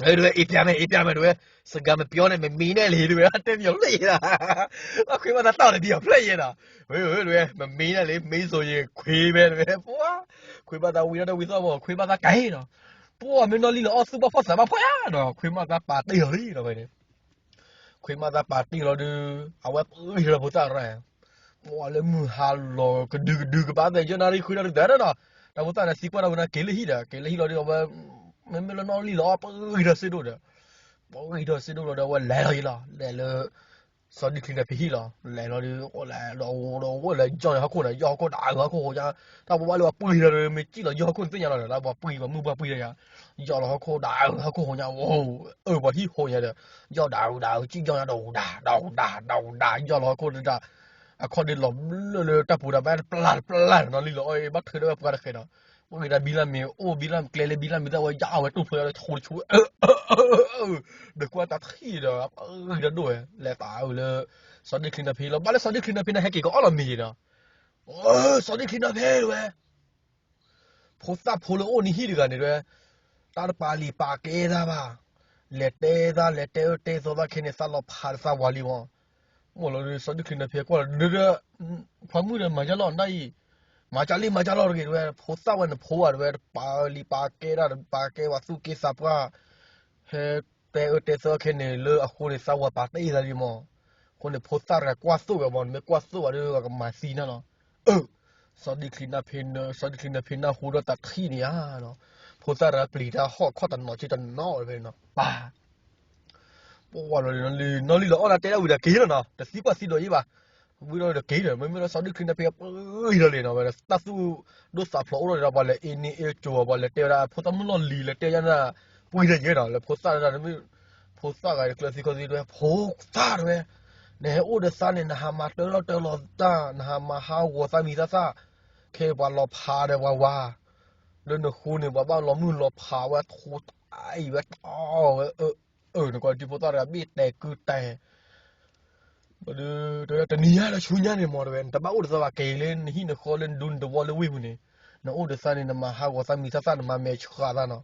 တဝဲ အ့ပျါမဲ အ့ပျါမဲ တဝဲ, စကၤမပျီန့ၣ် မမံၤနဲၣ်လံ တဝဲ တဲပယီၤဖျၢၣ်ယဲနီၤ, ခွ့ဘၣ်သးတီၢ်န့ၣ် ပယီၤဖျၢၣ်ယဲနီၤ, ဝဲ တဝဲ မမံၤနဲၣ်လံ မ့ၢ်စိၤယခွ့ မဲ တဝဲ ပှၤ ခွ့ဘၣ်သးဝံၤဒီးဝံၤသီၣ်ဘီ ခွ့ဘၣ်သးကဲနီၤ, ပှၤမ့ၢ်နီၢ်လံၣ်လီၤအီၣ်သူၣ်ဘၣ်ဖှီၣ်သးဘၣ်ဖှီၣ်နီၤ, ခွ့ဘၣ်သးပာ်တ့ၢ်လီၤလံနီၤဝဲန့ၣ် ခွ့ဘၣ်သးပာ်တ့ၢ်လီၤဒုး, အဝဲပှံၢ်ထီၣ်ဖိသၣ်ရၢ, ပှၤလၢမုၢ်ဟါလီၤကဒုကဒုကဘၣ်သဲယဲနၣ်ရံၣ်ခွံနၣ်ရံၣ်သၢနီၤ, တၢ်ဖိသၣ်န့ၣ်သံကွၢ်တၢ်ဝဲန့ၣ် က့ၤလၢဟံၣ်ဒီး က့ၤလၢဟံၣ်လီၤဒုး အဝဲ မ့မ့ၢ်လၢနီၢ်လံၣ်လီၤအီၣ်ပှံၢ်ထီၣ်စ့ဒိၣ်ဒီး, ပှံၢ်ထီၣ်စ့ဒိၣ်လီၤဒီး အဝဲလဲၤလီၤယဲလီၤ လဲၤလၢ စီၤဒ့ချံနၢ်ဖံဟံၣ်လီၤ, လဲၤလီၤဒုး အိၣ်လဲၤဒီးအိၣ်ဒီးအိၣ်လဲၤယီၢ်န့ၣ်ဟီၣ်ခိၣ်န့ၣ် ယီၢ်ဟီၣ်ခိၣ်ဒၣ်အုးဟီၣ်ခိၣ်ဃိညါ, တၢ်ပှၤဘၣ်လၢပှၤပှံၢ်ထီၣ်ဒီး မ့ၢ်စံၣ်လီၤယီၢ်ဟီၣ်ခိၣ်န့ၣ်သ့ၣ်ညါလီၤဒီး တၢ်ပှၤပှံၢ်ပှၤမုၢ်ပှၤပှံၢ်ထီၣ်ညါ, ယီၢ်လီၤဟီၣ်ခိၣ်ဒၣ်အုးဟီၣ်ခိၣ်ဃိညါ, အိၣ် အၢ ပှၤဟံၣ်ဃိညါဒီး, ယီၢ်ဒၣ်အုးဒၣ်အုး စံၣ်ယီၢ်ညါဒီးဒၣ် ဒီးဒၣ် ဒီးဒၣ် ယီၢ်လီၤဟီၣ်ခိၣ်ဒၣ်, အခီၣ်ဒ့လီၤဘျၢၣ်လၢတၢ်ပူၤတၢ်ဘါတပျၢ်တပျၢ်နီၤလံၣ်လီၤအီၣ်အံၤ ဘၣ်ထုးဒီးဝဲပှၤတဃဲးဒီး, ပှၤဂ့ၤဒၣ်ဘံလၢ်မ့ၢ်အိၣ်ဘံလၢ်ကျဲလၢဘံလၢ်မ့ၢ်သ့ၣ်ဝဲယါအီၣ်ဝဲတူၢ်ဖျိလၢတဆူတဆူ ဒီးကွၢ်တၢ်ထံၣ်ဒီး ပှံၢ်ဒီးဒိၣ်ဝဲ လဲၤသးအုးလၢ စီၤဒ့ချံနၢ်ဖံလီၤ, ဘၣ်လၢစီၤဒ့ချံနၢ်ဖံန့ၣ် ဟဲက့ၤကအီၣ်လီၤမ့ၤနီၤ, စီၤဒ့ချံနၢ်ဖံဝဲ ဖိသၣ်ဖိလၢအိၣ်န့ၣ်ဟံၣ်တဂၤန့ၣ်ဝဲ, တၢ်တပာ်လံာ်ပာ်ကဲတၢ်ဘၣ်, လဲၤတဲသး လဲၤတဲအၢတဲသီသးခဲန့ၣ် သးလီၤဖးဒီးသးဝၤလံမး, မ့ၢ်လီၤဒုး စီၤဒ့ချံနၢ်ဖံကွၢ်လီၤဒုးဒီး, ဖါမုၣ်ဒီးမၤယါလီၤနၢ်အံၤ, မၤကၢ်လံ မၤကၢ်လီၤတဂ့ၤတဝဲ ဖိသၣ်ဝဲနဖိဧါတဝဲ တပာ်လံာ်ပာ်ကဲတၢ် တပာ်ကဲဝဲသူၣ်က့သးပှၢ်, ဟဲတဲအၢတဲသီခဲန့ၣ် လၢအဃိန့ၣ် သးဝၤပာ်တ့ၢ်သးလံမး, အဃိန့ၣ် ဖိသၣ်တဂၤကွၢ်သိၣ်ဝဲမး နမ့ၢ်ကွၢ်သိၣ်ဝဲဒီး ကမၤသံနၤလီၤ, အၢ စီၤဒ့ချံနၢ်ဖံ စီၤဒ့ချံနၢ်ဖံနၢ်ဟူဒီးတၢ်ထံၣ်န့ၣ်ဧါနီၤ, ဖိသၣ်တဂၤပျံၤတၢ်ဟီၣ်ခီၣ်တနီၤဆံတနီၤဝဲဖဲန့ၣ်နီၤ, ပၢ် ပှၤလီၤနီၢ်လံၣ်လီၤအီၣ်နၤတဲဒၣ်ဝံၤဒီးက့ၤလီၤနီၤ တသံကွၢ်သံဒိးယံၤဘၣ်, ဝံၤဒီးက့ၤဒီး မ့မ့ၢ်လၢစီၤဒ့ချံနၢ်ဖံပှံၢ်ထီၣ်လံနီၤ ဝဲတၢ်သူၣ်ဒိၣ်သးဖျိးအိၣ်ထီၣ်ဒီး ပှၤလဲၤအ့န့ၢ်အ့ကၠိၤ ပှၤလဲၤတဲဝဲဒၣ် ဖိသၣ်မုၣ်လီၢ်လံၤ လဲၤတဲဝဲဒၣ် ပှံၢ်ထီၣ်ယဲနီၤ လၢဖိသၣ်တဂၤ ဖိသၣ်ဂၤတကျၢၤသံခီသံတဝဲ ဖိသၣ်တဝဲ နဟဲအိၣ်ဒီးသးန့ၣ် နဟးမၤတၢလီၢ်တၢလီၤတၢ် နဟးမၤဟးဂီၤသးမံၤသးသၣ်, ခဲပှၤလီၤဖးဒီးပှၤဝၤ, လၢနဃိန့ၣ် ပှၤဘၣ်လီၤမုၢ်လီၤဖးဝဲထိတၢ်အံၤဝဲတီဝဲ, အၢ နကွၢ်ဒ်ဖိသၣ်တဂၤဘ့ၣ်တဲာ်ကုၢ်တဲာ် ဘၣ်ဒီး တနံၤညါဒီးဆူညါန့ၣ်မ့ၢ်တဝဲ နတဘၣ်အိၣ်ဒီးသးဘၣ်က့ၤလၢနဟံၣ်နဃီလၢနဒူနတဝီလၢဝ့ၢ်ပူၤန့ၣ်, နအိၣ်ဒီးသးန့ၣ် နမၤဟးဂီၤသးမံၤသးသၣ် နမၤမဲာ်ဆှးသးနီၤ,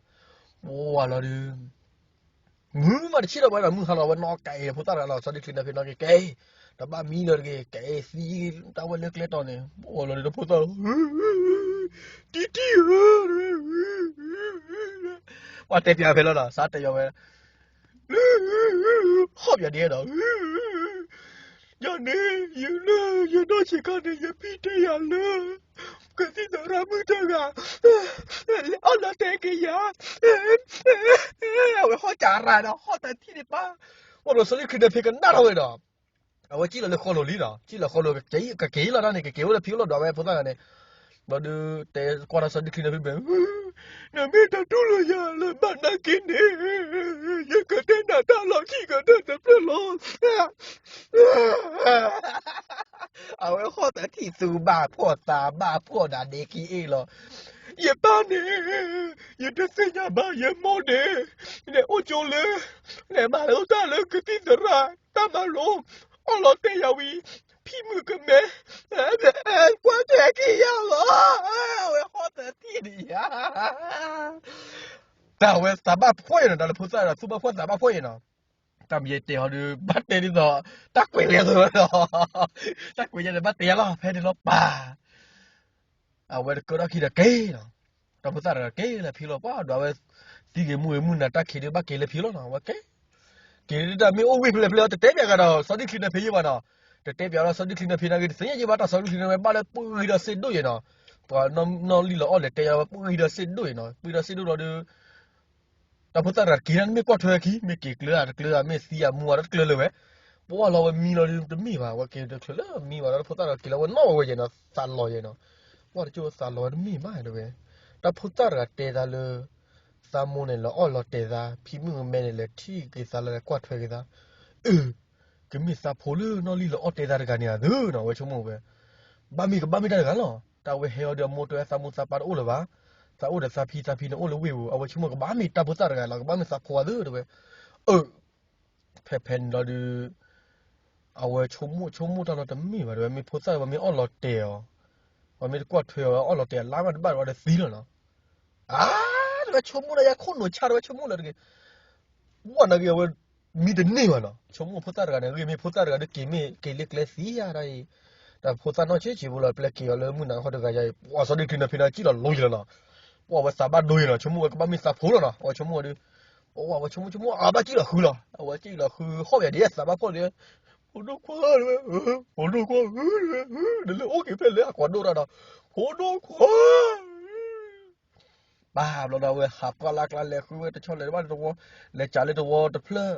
ပှၤလီၤဒုး မုၢ်မးတဆံးထီၣ်ဝဲဒီး မုၢ်ဟါလီၤဝဲနီၢ်ကဲအံၤ ဖိသၣ်တဂၤလီၤ စီၤဒ့ချံနၢ်ဖံနီၢ်ကဲ ကဲ တဘၣ်မံလၢၤတဂ့ၤ ကဲသံတၢ်ဝဲလၢကျဲတီၤန့ၣ် ပှၤလီၤဒုး တဖိသၣ်လီၤ တံတံဧၢ ပှၤတဲပၠးဖဲလီၤဒီး စးတဲယီၤဝဲ ဟီၣ်ပၠးဒ်ဒီး ယၤန့ၣ် ယလၢယနီၢ်ဆံးခါန့ၣ် ယဖံတဲယၤလၢ ကသံၣ်သရၣ်မုၣ်တဂၤ လဲၤအီၣ်လီၤတဲာ်က့ၤယၤ အဝဲဟီၣ်စးရၤဒီး ဟီၣ်တၢ်ထံၣ်န့ၣ်ပၢ် အိၣ်ဒီးစီၤဒ့ချံနၢ်ဖံကနၣ်ထီၣ်ဝဲဒီး အဝဲစံၣ်လီၤလၢဃီလိၤလံနီၤ စံၣ်လီၤဃီလိၤ ကက့ၤလီၤတၢ်န့ၣ် ကက့ၤအိၣ်လၢဖံအိၣ်လီၤဒီး အဝဲဖိသၣ်ဂၤန့ၣ် ဘၣ်ဒီးတဲကွၢ်ဒီးစီၤဒ့ချံနၢ်ဖံဘၣ် နမ့ၢ်တတူၢ်လိာ်ယၤလၢၤဘၣ်နာ်က့န့ၣ် ယကတဲနၤတၢ်လီၤခံကတၢၢ်တဖျၢၣ်လီၤ အဝဲဟီၣ်တၢ်ထံၣ်သူဘၣ်ဖှီၣ်သးဘၣ်ဖှီၣ်ဒၣ်ဒ့ခံအ့ၣ်လီၤ ယပၢ်န့ၣ် ယတသ့ၣ်ညါဘၣ် ယမိၢ်န့ၣ် လဲၤအိၣ်ကၠိလၢ လဲၤမၤလိတၢ်လၢကသံၣ်သရၣ် တၢ်မၤလိ အီၣ်လီၤတဲာ်ယၤဝံၤ ဖံမုၣ်ကမဲ ကွၢ်တဲာ်က့ၤယၤလီၤ အဝဲဟီၣ်တၢ်ထံၣ်န့ၣ်ယၤ တၢ်ဝဲသးဘၣ်ဖှီၣ်ယဲနီၤ တၢ်လၢဖိသၣ်ဒီးသူၣ်ဘၣ်ဖှီၣ်သးဘၣ်ဖှီၣ်ယဲနီၤ တၢ်မ့ၢ်ယတဲဟီဒီး ဘၣ်တဲဒ်သိး တၢ်ကွဲးလဲၤသိးလီၤ တၢ်ကွဲးယဲန့ၣ် ဘၣ်တဲယၤလီၤ ဖဲန့ၣ်လီၤပၢ် အဝဲတကၢထီၣ်ခံဒီးက့ၤလီၤ တၢ်ဖိသၣ်တဂၤက့ၤလၢဖံလီၤ ပှၤဒွးဝဲ သံဂ့ၤမူဂ့ၤမုၢ်နၤတၢ်ခံးဒုးဘၣ်က့ၤလၢဖံလီၤနီၤ အဝဲက့ၤ က့ၤဒုးတၢ်မ့ၢ်အိၣ်ဝ့ၢ်ဖဲလဲၣ်ဖဲလဲၣ် တတဲပၠးကဒီး စီၤဒ့ချံနၢ်ဖံယဲဘၣ်နီၤ တတဲပၠးဒီးစီၤဒ့ချံနၢ်ဖံနာ်က့ၤ တသ့ၣ်ညါယဲဘၣ်တၢ် စီၤဒ့ချံနၢ်ဖံဘၣ်လၢပှံၢ်ဒီးစ့ဒိၣ်ယဲနီၤ ပှၤနီၢ်လံၣ်လီၤအီၣ်လဲၤတဲယၤဝဲပှံၢ်ဒီးစ့ဒိၣ်ယဲနီၤ ပှံၢ်ဒီးစ့ဒိၣ်လီၤဒီး တၢ်ဖိသၣ်တဂၤက့ၤဒၣ်နမ့ၢ်ကွၢ်ထွဲခံ မ့ၢ်က့ၤကျၢၤဧါတကျၢၤဧါ မ့ၢ်သံဧါမူဧါတကျၢၤလၢၤဝဲ ပှၤလီၤဝဲမံလီၤဒုးတမ့ၢ်ဘၣ် ဝဲက့ၤတကျၢၤလၢမံဘၣ်ဒီးတၢ်ဖိသၣ်တဂၤက့ၤလီၤဝဲနီၣ်ဝဲဝဲယဲနီၤ သးလီၤယဲနီၤ ပှၤတကၠိသးလီၤဝဲတမ့ၢ်ဘၣ်တဲဝဲ တၢ်ဖိသၣ်တဂၤတဲသးလၢ သးမိၢ်န့ၣ်လီၤအီၣ်လီၤတဲာ်သး ဖံမုၣ်ကမဲန့ၣ်လဲၤထံၣ်က့ၤသးလၢကွၢ်ထွဲက့ၤသး အၢ ကမ့ၢ်သးဖိလၢနီၢ်လံၣ်လီၤအီၣ်တဲာ်သးတဂၤန့ၣ်ဧါသၢနီၤ အဝဲဆိကမိၣ်ဝဲ ဘၣ်မ့ၢ်ကဘၣ်မ့ၢ်တၢ်တဂၤလီၤ တၢ်ဝဲဟဲအီၤဒီးအမိၢ်တဲဝဲသးမိၢ်သးပၢ်တအိၣ်လၢၤဘၣ် သးအိၣ်ဒီးသးဖံသးဖံန့ၣ်အိၣ်လၢဝ့ၢ်ပူၤ အဝဲဆိကမိၣ်ကဘၣ်မ့ၢ်တၢ်ဖိသၣ်တဂၤလီၤ ကဘၣ်မ့ၢ်သးဖိဧါသၢတဲဝဲ အၢ ဖဲဖဲန့ၣ်လီၤဒုး အဝဲဆိကမိၣ်ဆိကမိၣ်တၢ်လီၤတမ့ၢ်ဘၣ်တဲဝဲ မ့ၢ်ဖိသၣ်ဝဲမ့ၢ်အီၣ်လီၤတဲာ်အီၤ ပှၤမ့ၢ်တကွၢ်ထွဲအီၤဝဲအီၣ်လီၤတဲာ်အလါမးတဘၣ်ဒီးဝဲတသံလီၤနီၤ အါ တဲဝဲဆိကမိၣ်ဒီးယၤခိၣ်နူာ်ဆါတဲဝဲဆိကမိၣ်လၢတဂ့ၤ ဝဲနဂ့ၤအဝဲ မံတန့ၢ်ဘၣ်နီၤ. ဆိကမိၣ်ဖိသၣ်တဂၤန့ၣ် ဂ့ၢ်မ့ၢ်ဖိသၣ်တဂၤဒီးက့ၤမ့ၢ်က့ၤလၢကျဲသံယါတၢ်အံၤ, တၢ်ဖိသၣ်နီၢ်ဆံးဆံးဖိလီၤ ပျဲက့ၤအီၤလၢမုၢ်နၤခီတဂၤယါအံၤ ပှၤစီၤဒ့ချံနၢဖံဒီးစံၣ်လီၤလိၤယံၤလီၤနီၤ. ပှၤဝဲသးဘၣ်ဒိယံၤနီၤ ဆိကမိၣ်ဝဲကဘၣ်မ့ၢ်သးဖိလီၤနီၤ အဝဲဆိကမိၣ်ဝဲဒီး ပှၤဝဲဆိကမိၣ်ဆိကမိၣ်အဘၣ်စံၣ်လီၤဃုလီၤ အဝဲစံၣ်လီၤဃုဟီၣ်ဝဲဒ်သးဘၣ်ဖှီၣ်ဒီး ဖိဒိၣ်ခွါဝဲ ဖိဒိၣ်ခွါဧၢ ဒီးလၢအိၣ်က့ၤဖဲလဲၣ်အကွၢ်ဒိၣ်တၢ်ဒီး ဖိဒိၣ်ခွါ ပၢ်ဘျီဒီးအဝဲဟးပှၢ်လၢ်ကျါလဲၤဃုဝဲတဆီလဲၤတဘၣ်တဝီ, လဲၤကးလၢတဝီတဖျၢၣ်,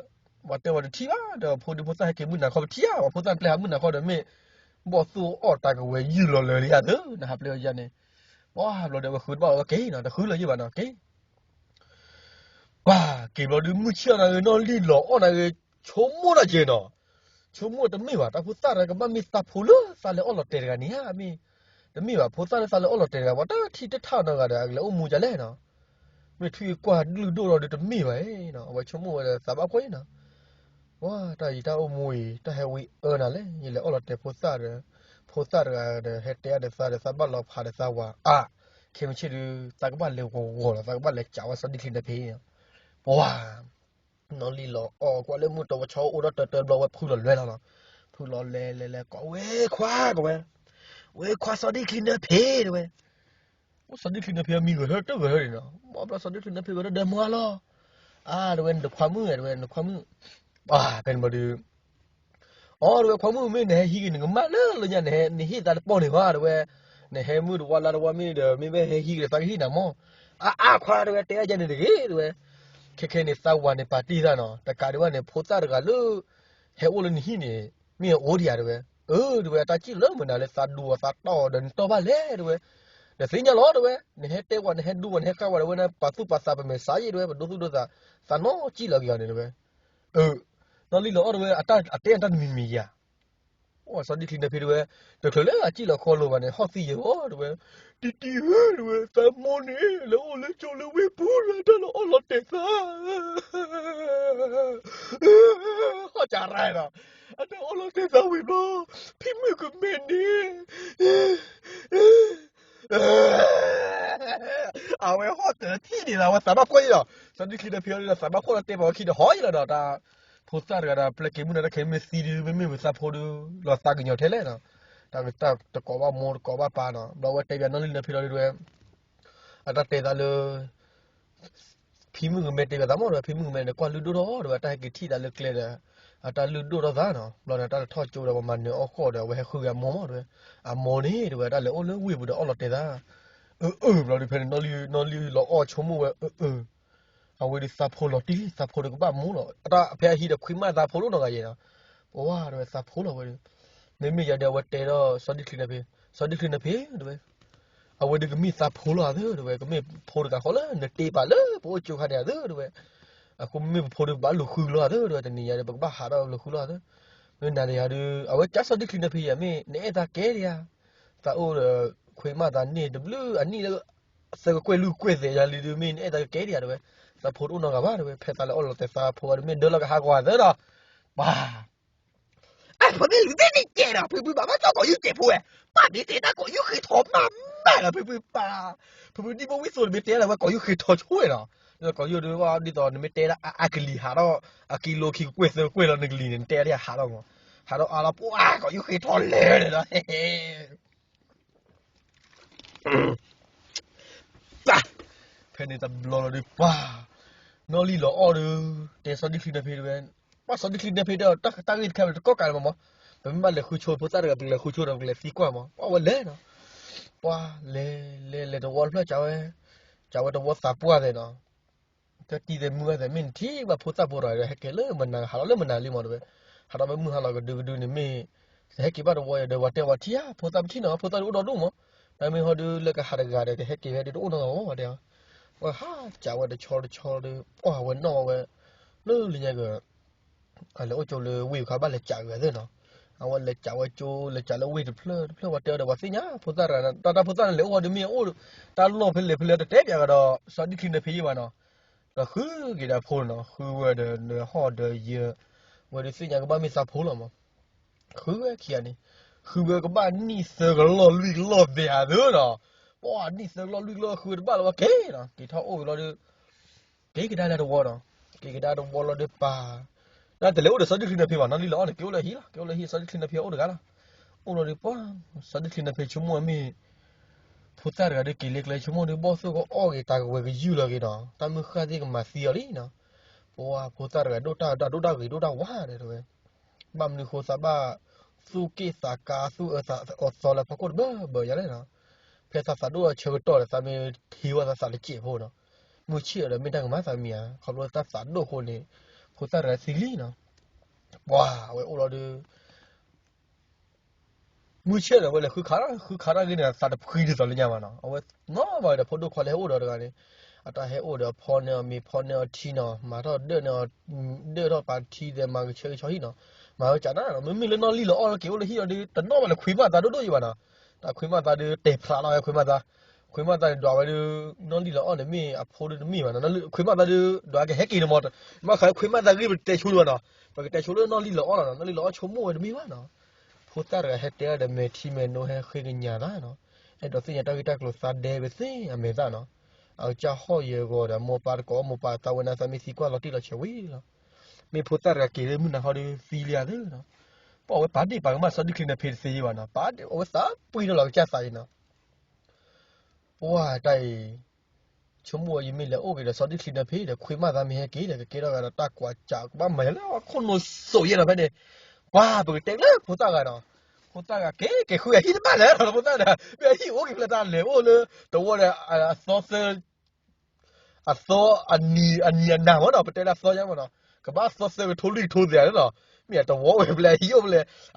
ပှၤတဲဝဲတထံၣ်ဘၣ်ဒီး ဖိဒံဖိသၣ်ဟဲက့ၤမုၢ်နၤခီပထံၣ်ဧါ, ပှၤဖိသၣ်ပျဲဟးမုၢ်နၤခီဒီးမ့ၢ် ဘီၣ်သိၣ်အီၣ်တၢ်ကဝဲၤယုၢ်လီၤလၢာ်လံဧါသၢ, နဟးပျဲဝဲယါန့ၣ်, ပှၢ်ဘျီဒီးအဝဲဃုတဘၣ်အဝဲက့ၤနီၤ, တဃုလၢၤယုၢ်ဘၣ်နီၤ, က့ၤ ပှၤက့ၤဘျီဒုး မုၢ်ဆ့ၣ်အီၤနၤဂ့ၤ နီၢ်လံၢ်လီၤအီၣ်နၤဂ့ၤ, ဆိကမိၣ်တၢ်က့ၤနီၤ, ဆိကမိၣ်တမ့ၢ်ဘၣ် တၢ်ဖိသၣ်တဂၤကဘၣ်မ့ၢ်သးဖိလၢသးလဲၤအီၣ်လီၤတဲာ်တဂၤန့ၣ်ဧါ, မ့ၢ်တမ့ၢ်ဘၣ် ဖိသၣ်လၢသးလဲၤအီၣ်လီၤတဲာ်တဂၤ ပှၤတထံၣ်တထၣ်နီတဂၤဒီး အကလဲၤအိၣ်မူဒ်လဲၣ်နီၤ, မ့ၢ်ထွံၣ်ကွၢ်လုၢ်ဒိၣ်လီၤဒုးတမ့ၢ်ဘၣ်နီၤ, အဝဲဆိကမိၣ်ဝဲဒီးသးဘၣ်ဖှီၣ်အံၤနီၤ, ပှၤတၢ်ယံၤတၢ်အိၣ်မူအံၤ တၢ်ဟဲဝံအၢနၤလဲၣ်, ယလဲၤအီၣ်လီၤတဲာ်ဖိသၣ်ဒီး, ဖိသၣ်တဂၤဒီး ဟဲတဲအါဒီးသးဒီး သးဘၣ်လီၤဖးဒီးသးဝၤအါ, ခဲမုၢ်ဆ့ၣ်ဒုး သးကဘၣ်လဲၤဂီၤဂီၤလီၤ, သးကဘၣ်လဲၤကးဝဲစီၤဒ့ချံနၢဖံ, ပှၤ နီၢ်လံၢ်လီၤအီၣ်ကွၢ်လၢမုၢ်တဝီဆီအိၣ်ဒီးတၢၢ်တၢၢ်ဘျီဝဲဖုလီၤလွဲလီၤနီၤ, ဖုလီၤလဲၤလဲၤလဲၤ ကိးဝဲခွါ ကိးဝဲ, ဝဲခွါစီၤဒ့ချံနၢဖံတဲဝဲ, အိၣ်စီၤဒ့ချံနၢဖံအမံၤဂဲၤထၢၣ်တၢၢ်ဂဲၤထၢၣ်န့ၣ်နီၤ, ဘၣ်ဘျီစီၤဒ့ချံနၢဖံဂဲၤထၢၣ်ဒီးမါလီၤ, အါတဲဝဲ နခွါမုၣ်တဲဝဲ နခွါမုၣ်, ဖဲန့ၣ်ဘျီဒုး အီ တဲဝဲ ခွါမုၣ်မ့ၢ်နဟဲဟံးက့ၤနကမၢ်လၢလၢညါ နဟဲနဟ့ၣ်သးတပီၢ်န့ၣ်ဘၣ်တဲဝဲ, နဟဲမုၢ်တဝါလါတဝါမ့ၢ်ဒီး မ့ၢ်ဘၣ်ဟဲဟံးက့ၤဒီးသးကဟ့ၣ်နၤမၢ်, အါအါခွါတဲဝဲ တဲအါယဲန့ၣ်တဂ့ၤတဲဝဲ, ခဲခဲန့ၣ်သးဝၤန့ၣ်ပာ်တ့ၢ်သးနီၤ, တကးဒံးဘၣ်န့ၣ် ဖိသၣ်တဂၤလၢ ဟဲအိၣ်လၢနဟံၣ်န့ၣ် မ့ၢ်အအိၣ်ဒံးဧါတဲဝဲ, အၢ တဲဝဲ အတၢ်စံၣ်လီၤလၢမနုၤလၢသးဒူအီၤသးတီၢ်အီၤဒီးနတီၢ်ဘၣ်လဲၣ်တဲဝဲ, နသ့ၣ်ညါလီၤတဲဝဲ, နဟဲတဲဝဲ နဟဲဒူဝဲ နဟဲဃါဝဲဒီးဝဲန့ၣ် ပာ်သူၣ်ပာ်သးပမဲာ်စးယံာ်တဲဝဲ ပဒိသူၣ်ဒိသး, သးနီၢ်စံၣ်လီၤက့ၤအီၤန့ၣ်တဲဝဲ နီၢ်လံၢ်လီၤအီၣ်တဲဝဲ အတဲအတၢ်တမံၤမံၤယၤ, အိၣ်စီၤဒ့ချံနၢဖံတဲဝဲ, တချုးလၢအစံၣ်လီၤခီလိာ်ဘၣ်န့ၣ် ဟီၣ်သံယဲၢ်ဧါတဲဝဲ, တံတံဧၢတဲဝဲ သးမိၢ်န့ၣ် လဲၤအိၣ်လၢကၠိလၢဝ့ၢ်ပူၤလၢတၢ်လီၤအီၣ်လီၤတဲာ်သး ဟီၣ်စးရါနီၤ, အတၢ်အီၣ်လီၤတဲာ်သးဝံၤဘျီ, ဖံမုၣ်ကမဲန့ၣ် အဝဲဟီၣ်တၢၤထံၣ်န့ၣ်လီၤ အဝဲသးဘၣ်ဖှီၣ်အံၤလီၤ, စီၤဒ့ချံနၢဖံအီၤဒီး သးဘၣ်ဖှီၣ်လီၤတဲာ်ပှၤအခံဒီးဟီၣ်အံၤလီၤဒီး တၢ်ဖိသၣ်တဂၤဒီး ပျဲက့ၤမုၢ်နၤတၢ်ခဲမ့ၢ်သံဒုး မ့မ့ၢ်ဝဲသးဖိဒုး လီၤသးကညီၤထဲလဲၣ်နီၤ, တၢ်တကိးဘၣ်မိၢ်တကိးဘၣ်ပၢ်နီၤ, ဘျီဝဲတဲဘၣ်နီၢ်လံၢ်နၢဖံလီၤဒုးတဲဝဲ အတၢ်တဲသးလၢ ဖံမုၣ်ကမဲတဲဘၣ်သးမၢ်ဒီး ဖံမုၣ်ကမဲန့ၣ် ကွၢ်လုၢ်ဒိၣ်ထီၣ်ဒီး အတၢ်ဟဲက့ၤထံၣ်သးလၢကျဲဒီး အတၢ်လုၢ်ဒိၣ်ထီၣ်သးနီၤ, ဘျီန့ၣ် တၢ်တထီၣ်ကၠိဒီး ပှၤမၤနၢၤအီၣ်ဃီၣ်ဒီး အဝဲဟဲဃုဂ့ၤအမိၢ်မၢ်ဒီး အမိၢ်န့ၣ်တဲဝဲ တၢ်လဲၤအိၣ်လၢဝ့ၢ်ပူၤဒီးအီၣ်လီၤတဲာ်သး, အၢ အၢ ဘျီဒုးဖဲန့ၣ် နီၢ်လံၢ်လီၤအီၣ်ဆိကမိၣ်ဝဲ အၢ အၢ အဝဲဒုးသးဖိလီၤတံၢ် သးဖိဒီးကဘၣ်မိၢ်လီၤ, အတၢ်ဖဲအဟံးဒီးခွံမးသးဖိလီၤနီၤဂၤယဲနီၤ, ပဝဲတဲဝဲသးဖိလီၤဝဲဒုး, မ့မ့ၢ်ယၤဒီးအဝဲတဲဒီးစီၤဒ့ချံနၢဖံ, စီၤဒ့ချံနၢဖံတဲဝဲ အဝဲဒုးကမ့ၢ်သးဖိလီၤသၢတဲဝဲ ကမ့ၢ်ဖိတဂၤဃီလၢနတ့ပာ်လၢပအိၣ်ကၠိခါန့ၣ်သၢတဲဝဲ, အဃိမ့ၢ်ပဖိဒုးဘၣ်လူၤဃုလီၤသၢတဲဝဲ တနံၤညါဒီး ပကဘၣ်ဟးထီၣ်လူၤဃုလီၤသၢ, မ့ၢ်နၤဒီးယၤဒုး အဝဲကၢ်စီၤဒ့ချံနၢဖံယၤမ့ၢ် နအဲၣ်သးကဲဒံးဧါ, သးအိၣ်ဒီးခွံမးသးန့ၢ်တဘျုးအနံၣ်လၢ သၢကကွဲၢ်လွံၢ်ကကွဲၢ်သဲးယၤလံဒုး မ့ၢ်နအဲၣ်သးကဲဒံးဧါတဲဝဲ, သးဖိတအိၣ်နီတဂၤဘၣ်တဲဝဲ ဖဲသးလဲၤအီၣ်လီၤတဲာ်သးဖိဒီး မ့ၢ်ဒၢလီၤကဟးဂီၤသၢဒီး, ပှၤ အဖိသ့ၣ်လူၤသ့ၣ်န့ၣ်ကဲဒီး ဖုဖုဘၣ်ဘၣ်ကီၢ်ယူၢ်ကဲးဖိဝဲ, ပၢ်မ့ၢ်တဲတၢ်ကီၢ်ယူၢ်ဃ့ထီမးမးလီၤ ဖုဖုပၢ်, ဖုဖုဒံဖိဝံၣ်သိးနမ့ၢ်တဲလၢဝဲကီၢ်ယူၢ်ဃ့ထီဆိဝဲလီၤ, ကီၢ်ယူၢ်ဒုးဝဲဒ်သိးနမ့ၢ်တဲဒၣ်အါအါကလံၤဟးထီၣ်, အကံလိခံကကွဲၢ်သၢကကွဲၢ်လီၤနကလံၤန့ၣ် နတဲဒၣ်ဟးထီၣ်မး, ဟးထီၣ်အါလီၤပှၤ ကီၢ်ယူၢ်ဃ့ထီလဲၣ်ဒီး ဖဲန့ၣ်တဘျီလီၤဒုးပှၤ, နီၢ်လံၢ်လီၤအီၣ်ဒုး, တဲစီၤဒ့ချံနၢဖံတဲဝဲ, ပှၤစီၤဒ့ချံနၢဖံတဲအီၤ တၢ်ဂ့ၢ်တခါန့ၣ်တကီၢ်ကးလၢၤမး, ပမ့ၢ်ဘၣ်လဲၤဃုဆိဖိသၣ်တဂၤ ပကလဲၤဃုဆိဒီး ပကလဲၤသံကွၢ်မး, ပှၤဝဲလဲၤနီၤ, ပှၤလဲၤ လဲၤ လဲၤတဝီတဖျၢၣ်ကးဝဲ, ကးဝဲတဝီသးပှၢ်သဲးနီၤ တၢ်တံၢ်သဲးမုၢ်ဘၣ်သဲး မ့ၢ်နထံၣ်ဘၣ်ဖိသၣ်ဖိတဂၤဒီး ဟဲက့ၤလၢမနၤ ဟးထီၣ်လၢမနၤလံမးတဲဝဲ, ဟးထီၣ်မ့ၢ်မုၢ်ဟါလီၤကဒုကဒုန့ၣ်မ့ၢ်, တဟဲက့ၤဘၣ်တဝီယၤဒီး ပှၤတဲပှၤထံၣ်ဧါ ဖိသၣ်ပထံၣ်နီၤ ဖိသၣ်ဒုးအိၣ်ဒီဒူၣ်မး, တၢ်မ့ၢ်ဟီဒုးလၢကဟးတဂၤဒီး ကဟဲက့ၤဝဲဒုးတအိၣ်နီတဂၤမး ပှၤတဲအီၤ, ပှၤဟးကးဝဲတဆီတဆီဒီး ပှၤဝဲနီၣ်ဝဲ, လၢလၢညါက အလဲၤအိၣ်ကၠိလၢဝ့ၢ်ခါဘၣ်လဲၤကးက့ၤသ့ၣ်နီၤ, အဝဲလဲၤကးဝဲကၠိ လဲၤကးလၢဝ့ၢ်တဖျၢၣ်တဖျၢၣ် ပှၤတဲအီၤဒီး ပှၤသ့ၣ်ညါ ဖိသၣ်တဂၤ တၢ်တၢ်ဖိသၣ်န့ၣ်လဲၤအိၣ်ဝဲဒုးမ့ၢ်အိၣ်, တၢ်လီၢ်ဖဲလဲၣ်ဖဲလဲၣ်တတဲပၠးကဒီး စီၤဒ့ချံနၢဖံယံၤဘၣ်နီၤ, ဒီးဃုက့ၤဒီးဖိနီၤ ဃုဝဲဒီးနဟီၣ်ဒီးယၢၤ, ဝဲဒုးသ့ၣ်ညါကဘၣ်မ့ၢ်သးဖိလီၤမး, ဃုဝဲခံဂၤန့ၣ်, ဃုဝဲကဘၣ်နံၣ်သၢကလီၢ်လွံၢ်ကလီၢ်သဲးဧါသ့နီၤ, ပှၤနံၣ်သၢကလီၢ်လွံၢ်ကလီၢ်ဃုဝဲတဘၣ်လၢၤဝဲက့ၤနီၤ က့ၤထီၣ်အိၣ်ဝဲလီၤဒီး က့ၤကဒါလၢတဝီနီၤ, က့ၤကဒါတဝီလီၤဒီးပၢ်, တၢ်တလဲၤအိၣ်ဒီးစီၤဒ့ချံနၢ်ဖံးဘၣ်နီၤ, လံလီၤအီၣ်န့ၣ် က့ၤအိၣ်လၢဟံၣ်လီၤ, က့ၤအိၣ်လၢဟံၣ် စီၤဒ့ချံနၢ်ဖံးအိၣ်တဂၤလီၤ. အိၣ်လီၤဒီးပှၤ စီၤဒ့ချံနၢ်ဖံးဆိကမိၣ်မ့ၢ် ဖိသၣ်တဂၤဒီးက့ၤလၢကျဲဆိကမိၣ်ဒီး ဘီၣ်သိၣ်ကအီၣ်က့ၤတၢ်ကဝဲၤကယုၢ်လီၤက့ၤဒီး တၢ်မုၢ်ဃၢ်သ့ၣ်ကမၤသံအီၤလံနီၤ. ပှၤဖိသၣ်တဂၤဒိၣ်တၢ်ဒိၣ်တၢ်ဂ့ၤဒိၣ်တၢ်ဝါဒီးတဝဲ ဘၣ်မနုၤဃိသးဘၣ် သူၣ်က့ၣ်သးကါ သူၣ်အၢသးအီၤသီလၢဖီခိၣ်တဘၢဘၢယၤလဲၣ်နီၤ. ဖဲသးသးဒိၣ်အဆၢကတီၢ်ဒီး သးမ့ၢ်ထံၣ်ဝဲသးသးတစဲးဖိနီၤ, မုၢ်ဆ့ၣ်အီၤဒီးမ့ၢ်တၢ်ကမၤသးမံၤဧါ, ခီဖျိသးသးဒိၣ်အဃိန့ၣ် ဖိသၣ်တဂၤသံလံနီၤ. ပှၤအဝဲအိၣ်လီၤဒီး မုၢ်ဆ့ၣ်ဒီး အဝဲလဲၤဃုခးတၢ် ဃုခးတၢ်ဂ့ၤန့ၣ် သးတဖှံဒ်သိးလၢညါဘၣ်နီၤ. အဝဲနီၢ်ဘၣ်ဒီး ဖိဒိၣ်ခွါလၢဟဲအိၣ်ဒီးတဂၤန့ၣ် အတၢ်ဟဲအိၣ်ဒီးဖီန့ၢ်အီၤမ့ၤ ဖီန့ၢ်အီၤထံနီၤ, မၤထီၣ်ဒၢၣ်န့ၢ်အီၤ ဒၢၣ်ထီၣ်ပာ်ထံသဲး မၤကဆၢကဆီဟံၣ်နီၤ, မၤဝဲကးနၣ်နီၤ. မ့မ့ၢ်လၢနီၢ်လံၢ်လီၤအီၣ်လၢက့ၤအိၣ်လၢဟံၣ်လီၤဒီး တနီၣ်ဘၣ်လၢခွံမးသးဒိၣ်ဒိၣ်ယံၤဘၣ်နီၤ. တၢ်ခွံမးသးဒီး တဲာ်ဖျးလီၤဝဲခွံမးသး, ခွံမးသးန့ၣ် ဒွးဝဲဒီး နီၢ်လံၢ်လီၤအီၣ်န့ၣ် မ့ၢ်အဖိဒီးတမ့ၢ်ဘၣ်နီၤ. ခွံမးသးဒီး ဒွးကဟဲက့ၤန့ၣ်မး, မ့ၢ်ခါခွံမးသးဂ့ၢ် ပတဲဆိဒံးဘၣ်နီၤ, ပကတဲဆိလၢနီၢ်လံၢ်လီၤအီၣ်လီၤနီၤ, နီၢ်လံၢ်လီၤအီၣ်ဆိကမိၣ်ဝဲတမ့ၢ်ဘၣ်နီၤ. ဖိသၣ်တဂၤဟဲတဲဒီး မဲာ်ထံမဲာ်နိဟဲဃ့ကညးသးနီၤ, အဲၣ်ဒိးသ့ၣ်ညါတၢ်ဂ့ၢ်တၢ်ကျိၤသးဒဲဝဲသ့ၣ်အမဲာ်သၣ်နီၤ. အကစၢ်ဟီၣ်ယဲၢ်ဂီၤဒီး မိၢ်ပၢ်တကိး မိၢ်ပၢ်သးဝဲနၤသးမ့ၢ်သံကွၢ်လီၤတံၢ်လီၤဆဲးဝံၤလီၤ. မ့ၢ်ဖိသၣ်တဂၤက့ၤလၢမုၢ်နၤခီဒီးသံလံဧါသ့နီၤ. ပှၤဝဲပာ်ဒ့ၣ်ပာ်ကမၣ်စီၤဒ့ချံနၢ်ဖံးတသ့ဘၣ်နီၤ, ပာ်ဒ့ၣ်အဝဲသးပှံၢ်ထီၣ်လီၤကစၢ်သးအံၤနီၤ. ပှၤတၢ်အံၤ ဆိကမိၣ်ဝဲယမ့ၢ်လဲၤအိၣ်က့ၤဒီးစီၤဒ့ချံနၢ်ဖံးဒီး ခွံမးသးမ့ၢ်ဟဲက့ၤဒီး ကကဲထီၣ်ဂၤဒီးတၢ်ကွၢ်စးကဘၣ်မၤလၢအခိၣ်နူာ်စိးယဲၢ်နီၤဖဲန့ၣ်, ပှၤပကတဲလၢဖိသၣ်ဂၤနီၤ, ဖိသၣ်ဂၤက့ၤက့ၤဃုအဟံၣ်တဘၣ်လဲၣ်နီၤ, ဖိသၣ်ဒီး မ့ၢ်အဟံၣ်အိၣ်က့ၤဖဲလဲၣ်တၢ်လဲၤအိၣ်လၢ တဝီဒီး အသီသၢ အသီအနံၤအနံၤအနၤမးနီၤ, ပတဲလၢအသီညါမးနီၤ, ကဘၣ်သီသၢကထိလွံၢ်ကထိသ့ဧါနီၤ, မ့ၢ်အတဝီအိၣ်ဖဲလဲၣ် အဟံၣ်အိၣ်ဖဲလဲၣ်,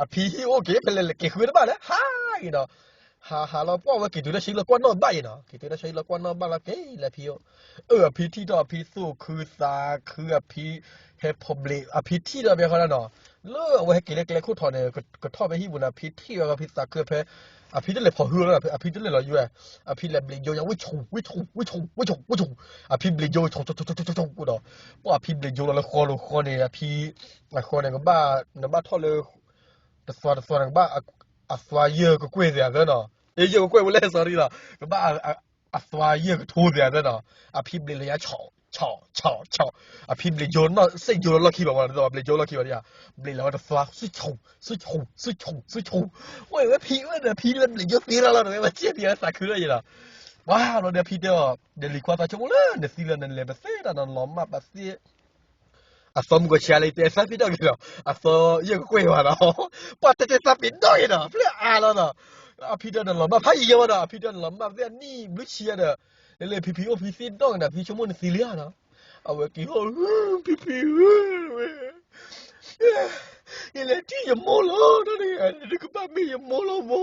အဖံဟံၣ်အိၣ်က့ၤဖဲလဲၣ် လဲၤက့ၤဃုတဘၣ်လဲၣ် ဟးက့ၤနီၤ, ဟးဟးလီၤပှၢ်ဝဲက့ၤတုၤတၢ်ဆံလီၤကွၢ်နီၣ်ဘၣ်အံၤနီၤ, က့ၤတုၤတၢ်ဆံလီၤကွၢ်နီၣ်ဘၣ်လီၤက့ၤလၢအဖံအိၣ်, အၢ အဖံထံၣ်ထီၣ်အဖံသူၣ်ခုသး ခုအဖံ ဟဲဖီဘျ့း အဖံထံၣ်ထီၣ်ဖဲဃီနီၤ, လၢအဝဲဟဲက့ၤလၢကျဲခိၣ်ထီၣ်န့ၣ် ကထီၣ်ဖဲဟံၣ်ပူၤန့ၣ် အဖံထံၣ်ဝဲအဖံသးခုဖဲ အဖံတလဲၤဖီၣ်ဟုလီၤ အဖံတလဲၤလီၤယွဲၢ်, အဖံလဲၤဘျ့းယိယၤ ဝ့ၢ်ဆူၣ် ဝ့ၢ်ဆူၣ် ဝ့ၢ်ဆူၣ် ဝ့ၢ်ဆူၣ်, အဖံဘျ့းယိ ဝ့ၢ်ဆူၣ် ဆူၣ် ဆူၣ် ဆူၣ် ဆူၣ် ဆူၣ်ဒီး ပှၤအဖံဘျ့းယိလီၤလၢဃီလိၤဃီန့ၣ် အဖံ အဃီန့ၣ် ကဘၣ် နဘၣ်ထီၣ်လၢ တသွါတသွါန့ၣ် ကဘၣ် အသွါယဲၢ်ကကွဲၢ်သ့ၣ်အသၢနီၤ, အ့ ယဲၢ်ကကွဲၢ်ဝဲလဲၣ် sorry လီၤ, ကဘၣ် အသွါယဲၢ်ကထိသ့ၣ်အသၢနီၤ, အဖံဘျ့းလီၤယၤ ဆီၣ် ဆီၣ် ဆီၣ် ဆီၣ်, အဖံဘျ့းယိနီၣ် စ့ၢ်ယိလီၢ်ခံဘၣ်ဝဲ ဘျ့းယိလီၢ်ခံဘၣ်ဒ်ယၤ, ဘျ့းလီၤဝဲတသွါ ဆူၣ်ဆူၣ် ဆူၣ်ဆူၣ် ဆူၣ်ဆူၣ်, အိၣ်ဝဲဖံဝဲဒီးဖံလၢဘျ့းယိသ့လီၤလီၤ တဝဲဘၣ်စ့ၢ်ကီးသးခုလီၤယဲၢ်နီၤ, ပှၤလီၤဒီးဖံတဲအီၤ ဒီးလံၤခွါသးဆိကမိၣ်လၢနသံလၢနလဲၤပသ့တၢ်နီၤ နလီၤမၢ်ပသ့ အသီမုၢ်ကဆါလၢတဲသးဖံးထီၣ်က့ၤဒီး အသီယဲၢ်ကကွဲၢ်ဘၣ်ဒီး ပှၤတဲတဲသးပ့ၤနီၣ်က့ၤဒီး ဖျၢၣ်အါလီၤဒီး အဖံတဲနလီၤမၢ်ဖးယံာ်ယံာ်ဝဲဒီး အဖံတဲနလီၤမၢ်သ့ၣ်နံၣ်ဘျုးဆံယဲၢ်ဒီး လၢလၢဖံဖံအိၣ်ဖံသ့ၣ်နီၣ်က့ၤနၤ ဖံဆိကမိၣ်နသံလံဧါဒီး အဝဲက့ၤဟီၣ် ဖံဖံဧၢ ဝဲ ယလဲၤထံၣ်ယမိၢ်လီၤ တၢ်တဂၤန့ၣ် တကဘၣ်မ့ၢ်ယမိၢ်လီၤမး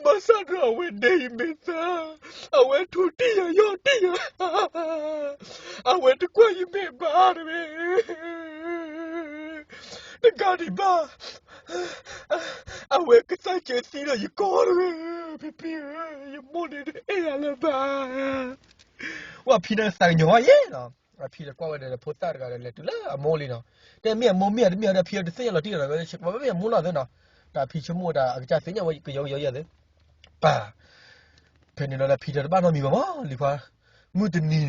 ဘၣ်ဆၣ်ဒီးအဝဲဒဲးယမဲာ်သၣ် အဝဲထူတံၢ်ယၤယီၢ်တံၢ်ယၤ အဝဲတကွၢ်ယမဲာ်ဘၣ်တဝဲ တဂၤဒံးဘၣ် အဝဲကသးစၢၤသံဒီးယကီၢ်တဝဲ ဖံဖံဧၢ ယမိၢ်န့ၣ်တအဲၣ်ယၤလၢၤဘၣ် ဝဲဖံန့ၣ်သးကညီၤယဲၢ်နီၤ အဖံဒီးကွၢ်ဝဲဒီးဖိသၣ်တဂၤဒီးလဲၤတုၤလၢအမိၢ်လံနီၤ တဲမ့ၢ်အမိၢ်မ့ၢ်အတမ့ၢ်အဒီးဖံအတသ့ၣ်ညါလီၤတံၢ်ဒီး ဝဲမ့ၢ်အမိၢ်လီၤသ့နီၤ တၢ်ဖံဆိကမိၣ်ဝဲဒၣ်အကစၢ်သ့ၣ်ညါဝဲကယီကယီယဲၢ်သ့ ပၢ် ဖဲန့ၣ်ဒီးဖံဒီးတဘၣ်နီတမံၤဘၣ်မး လံၤခွါ မုၢ်တနံၤန့ၣ်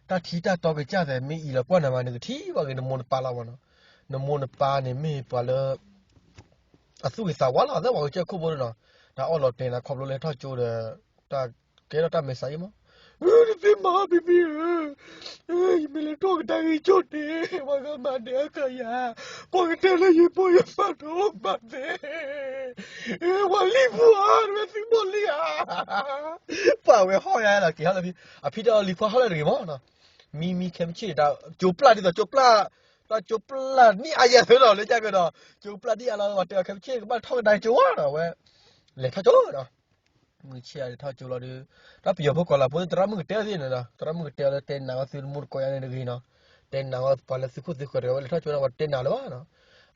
တၢ်ထံတၢ်တီကစၢ်သဲးမ့ၢ်အံၤလီၤကွၢ်နၤမး နကထံၣ်ဘၣ်ဂ့ၤနမိၢ်နပၢ်လီၤမးနီၤ နမိၢ်နပၢ်န့ၣ်မ့ၢ်ပှၤလၢ အသူၣ်ဂ့ၤသးဝါလီၤ အသးပှၤကစၢၢ်ခိၣ်ဖိဒီးနီၤ တၢ်အီၣ်လီၤတဲာ်လၢခီဖျိလၢဟဲထီၣ်ကၠိဒီး တၢ်ကဲထီၣ်တၢ်မဲာ်ဆှးအံၤမး တသ့မးဖံဖံဧၢ ယမ့ၢ်လဲၤထီၣ်ကဒါက့ၤကၠိန့ၣ် ပှၤကမၤဒဲးအခါယၤ ပှၤကတဲလၢယဖိယမါတအိၣ်ဘၣ်သ့ ပှၤလံၤပူၤဧါတဝဲသုဘီၣ်လံဧါ ပှၤဝဲဟီၣ်ယၤလီၤက့ၤဟီၣ်လၢဖံ အဖံတဲအီၤလံၤခွါဟီၣ်လၢတဂ့ၤမးနီၤ မံမံခဲမုၢ်ဆ့ၣ်တၢ်ကၠိပျၢ်ဒ်သိးကၠိပျၢ် တၢ်ကၠိပျၢ်နံၣ်အါယဲၢ်သ့နီၤ လၢယကဒီး ကၠိပျၢ်နံၣ်အါလီၤ ပှၤတဲအီၤခဲမုၢ်ဆ့ၣ်ကဘၣ်ထီၣ်ကဒါကၠိဝဲနီၤ ဝဲ လဲၤထီၣ်ကၠိနီၤ မုၢ်ဆ့ၣ်အါလဲၤထီၣ်ကၠိလီၤဒီး တၢ်ပယီၤဖိကိးလီၤဖိသ့ၣ် သရၣ်မုၣ်ကတဲသ့ၣ်န့ၣ်ဒီး သရၣ်မုၣ်ကတဲအီၤလၢတဲနၤဝဲသုတမူတကိးယါန့ၣ်တဂ့ၤနီၤ တဲနၤဝဲပှၤလၢသုခိၣ်သုဃၢၤတဂၤဝဲလဲၤထီၣ်ကၠိန့ၣ် ပှၤတဲနၤလၢၤဘၣ်နီၤ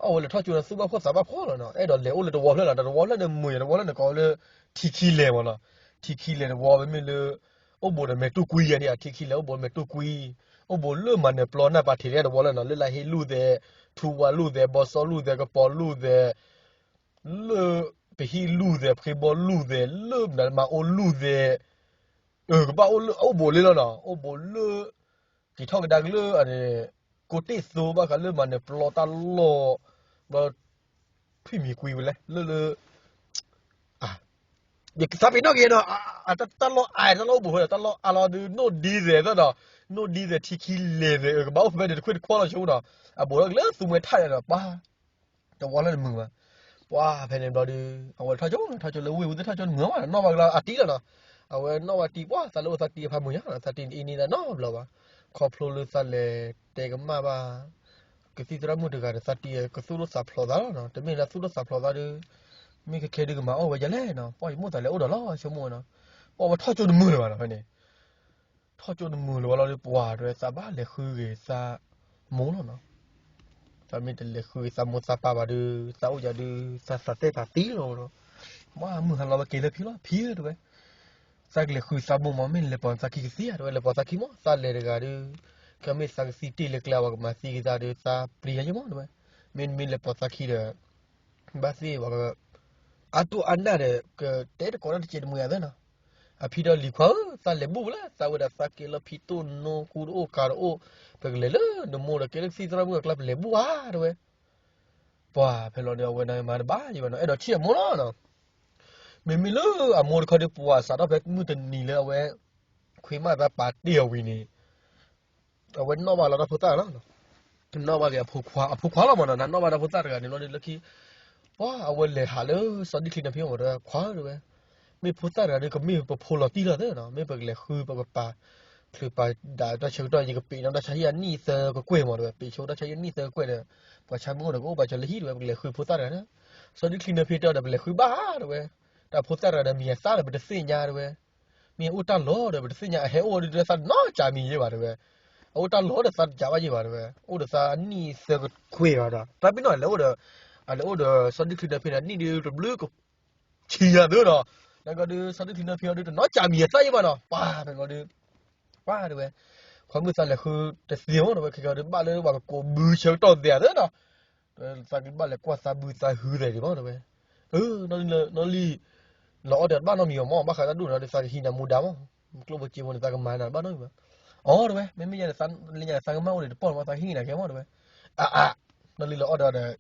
အဝဲလဲၤထီၣ်ကၠိန့ၣ် သူၣ်ဘၣ်ဖှီၣ်သးဘၣ်ဖှီၣ်လီၤနီၤ အဲၣ်ဒိးလဲၤအိၣ်လၢတဝီဖျၢၣ်လီၤ တဝီဖျၢၣ်န့ၣ်မုာ် တဝီဖျၢၣ်န့ၣ်ကိးလၢ ထံခံလဲၤမးနီၤ ထံခံလဲၤတဝီ မ့မ့ၢ်လၢ အိၣ်ဘူးဒီးမဲာ်တူၢ်ကွံယဲၢ်န့ၣ် ထံခံလဲၤအိၣ်ဘူးမဲာ်တူၢ်ကွံ အိၣ်ဘူးလၢမၤနၢၤပျီနၢ်ပာ်ထံးတဝီလၢနီၤ လၢလၢဟ့ၣ်လူၢ်သဲး ထူဝါလူၢ်သဲး ဘီစီလူၢ်သဲး ကပီၤလူၢ်သဲး လၢပဟံၣ်လူၢ်သဲး ဖှ့ဘီလူၢ်သဲး လၢမၤအိၣ်လူၢ်သဲး ကဘၣ်အိၣ်လၢအိၣ်ဘူးလံလီၤနီၤ အိၣ်ဘူးလၢ က့ၤထီၣ်ကဒါက့ၤလၢ ကိးတ့ၢ်သိဘၣ်ဃးလၢမၤနၢၤပျီတၢ်လီၢ်, ဘျီ ထွံၣ်မံၤကွံဝဲလဲၣ် လၢလၢ ယသးပ့ၤနီၣ်က့ၤနီၤ, တၢ်လီၢ်အါ တၢ်လီၢ်အိၣ်ဘူးဃီဒီး တၢ်လီၢ်အါလီၤဒုး နိၣ်ဒံသဲးသၢဒီး, နိၣ်ဒံသဲးထံခံလဲၤသဲး ကဘၣ်အိၣ်ဖဲန့ၣ်တခွ့ၣ်တခွီလီၤဆိနီၤ, အဘူးဒီးလၢသူမှဲထၣ်ဒီး ပှၤ တဝီလၢနမုာ်ဘၣ်, ပှၤဖဲန့ၣ်ဘျီဒုး အဝဲထီၣ်ကၠိ ထီၣ်ကၠိလၢဝ့ၢ်ဝံၤသ့ၣ်ထီၣ်ကၠိနမုာ်ဘၣ် နီၣ်ဘၣ်ကလီအတံၢ်လီၤနီၤ, အဝဲနီၣ်ဘၣ်တံၢ် ပှၤသးလၢအိၣ်သးတံၢ်အဖးမုာ်ညါ သးတံၢ်အံၤန့ၣ်သးနီတဘျီဘၣ်, ခီဖျိလၢသးလဲၤတဲကမၣ်ဘၣ် ကသံၣ်သရၣ်မုၣ်တဂၤဒီး သးတံၢ်ကသူၣ်ဒိၣ်သးဖျိးသးလီၤနီၤ, တမ့ၢ်လၢသူၣ်ဒိၣ်သးဖျိးသးဒုး မ့ၢ်ခဲခဲဒုးကမၤအီၣ်ဝဲဒ်လဲၣ်နီၤ, ပှၤယမိၣ်သးလဲၤအိၣ်ဒီးလီၤ ဆိကမိၣ်ဝဲနီၤ, ပှၤဝဲထီၣ်ကၠိနမုာ်လၢၤဘၣ်နီၤ ဖဲန့ၣ် ထီၣ်ကၠိနမုာ်လၢၤဘၣ်လီၤဒုး ပှၤတဲဝဲသးဘၣ်လဲၤဃုက့ၤသးမိၢ်လီၤနီၤ, သးမ့ၢ်တလဲၤဃုက့ၤသးမိၢ်သးပၢ်ဘၣ်ဒုး သးအိၣ်ယၤဒုး သးသးတဲသးသံလီၤနီၤ, မ့ၢ်မုၢ်ဟါလီၤဝဲက့ၤလၢဖံလီၤ ဖံဧၢတဲဝဲ သးကလဲၤဃုသးမိၢ်မး မ့ၢ်လဲၤပိာ်သးခံကသ့ဧါ တဲဝဲ လဲၤပိာ်သးခံမး သးလဲၤတဂၤဒုး ကမ့ၢ်သးကသံတ့ၢ်လၢကျဲ ပှၤကမၤသံက့ၤသးဒုး သးပျံၤယၤယမးတဲဝဲ, မ့တမ့ၢ်လဲၤပိာ်သးခံဒီး ဘၣ်သ့ၣ်ပှၤ အါတိၢ်အါနၢ်ဒီး ကတဲတကိးတၢ်တစဲးတမှံၤအသးနီၤ, အဖံဒီးလံၤခွါဧၢ သးလဲၤဘူၣ်လၢ သးဝဲဒၣ်သးက့ၤလီၤဖံတိၢ်နိကူတအိၣ်ကၤတအိၣ်, ပကလဲၤလၢနမိၢ်ဒီးကဲလၢကသံၣ်သရၣ်မုၣ်အကျါ ပလဲၤဘူၣ်ဧါတဲဝဲ ပှၤဖဲလီၤဒီး အဝဲန့ၣ်မၤတဘၣ်ယံၤဘၣ်နီၤ အဲၣ်ဒိးထံၣ်အမိၢ်လီၤနီၤ, မ့မ့ၢ်လၢအမိၢ်တခီဒီး ပှၤစးထီၣ်ဖဲမုၢ်တနံၤလၢအဝဲ ခွံမးသးပာ်တ့ၢ်အီၤဝံၤန့ၣ် အဝဲနီၣ်ဘၣ်လီၤတၢ်ဖိသၣ်လီၤ, နီၣ်ဘၣ်က့ၤအဖိခွါ အဖိခွါလီၤမးနီၤ နနီၣ်ဘၣ်တၢ်ဖိသၣ်တဂၤန့ၣ်လီၤဒီးလၢခံ ပှၤအဝဲလဲၤဟးလၢစီၤဒံၣ်ချံနီၤဖံမး တဲခွါဧၢတဲဝဲ, မ့ၢ်ဖိသၣ်တဂၤဒီး ကမ့ၢ်ပဖိလီၤတံၢ်လီၤသ့နီၤ မ့ၢ်ပကလဲၤဃုပကပာ် ချုးပာ်ဒၣ်တၢ်ဆၢကတီၢ် ယကပ့ၤနီၣ်တၢ်ဆါဟံၣ်အနံၣ်သၢကကွဲၢ်မးတဲဝဲ ပ့ၤဆိတၢ်ဆါဟံၣ်အနံၣ်သၢကကွဲၢ်ဒီး ပှၤဆါမုၢ်အိၣ်ဒီးကအိၣ်ပာ်စၢၤလၢဟံၣ်တဲဝဲ ပကလဲၤဃုဖိသၣ်တဂၤဒီး စီၤဒံၣ်ချံနီၤဖံတဲအီၤဒီး ပလဲၤဃုဘၣ်ဧါတဲဝဲ, တၢ်ဖိသၣ်တဂၤဒီးမံၤအသၣ်ဒီး ပတသ့ၣ်ညါတဲဝဲ မ့ၢ်အိၣ်တၢ်လီၢ်ဒီး ပတသ့ၣ်ညါ အဟဲအိၣ်ဝဲဒုး သးနီၢ်ကၠးမံၤယဲၢ်ဘၣ်တဲဝဲ, အအိၣ်တၢ်လီၢ်ဒီး သးတကၠးဘၣ်ယဲၢ်ဘၣ်တဲဝဲ, အိၣ်ဒီးသးအနံၣ်သၢကကွဲၢ်ဘၣ်ဒီး တၢ်ပ့ၤနီၣ်လဲၤအိၣ်ဒီး အလဲၤအိၣ်ဒီး စီၤဒံၣ်ချံနီၤဖံန့ၣ် အနံၣ်ဒုးတဘျုးကဆံယၤသၢဒီး, နကဒီး စီၤဒံၣ်ချံနီၤဖံအီၤဒုး တနီၢ်ကၠးမံၤအသၣ်ယဲၢ်ဘၣ်ဒီး ပှၤဖဲလီၤဒုး ပှၤတဲဝဲ, ခွါမုၢ်သးလဲၤဃုတသ့မးတဲဝဲ ခဲကဒီး ဘၣ်လၢပှၤကကိးဘုဆၢကတီၢ်သ့ဧါသၢဒီး သးကဘၣ်လဲၤကွၢ်သးဘုသးဟုသးဒံးမးတဲဝဲ, နီၢ်လံၢ်လီၤအီၣ်ဒီးတဘၣ်နီတမံၤအီၤမး ဘၣ်ဃးတၢ်ဒိၣ်န့ၣ်ဒီး သးကဟံးနၤမူဒါမး, ကျိၣ်ဖိစ့ဖိန့ၣ် သးကမၤနၤတဘၣ်နီတမံၤဘၣ်, အီတဲဝဲ, မ့မ့ၢ်ယၤန့ၣ် လၢညါန့ၣ် သးကမၢ်အိၣ်ဒံးတပီၢ်မး သးဟံးနၤကဲမးတဲဝဲ, အါအါ, နီၢ်လံၢ်လီၤအီၣ်ဒီး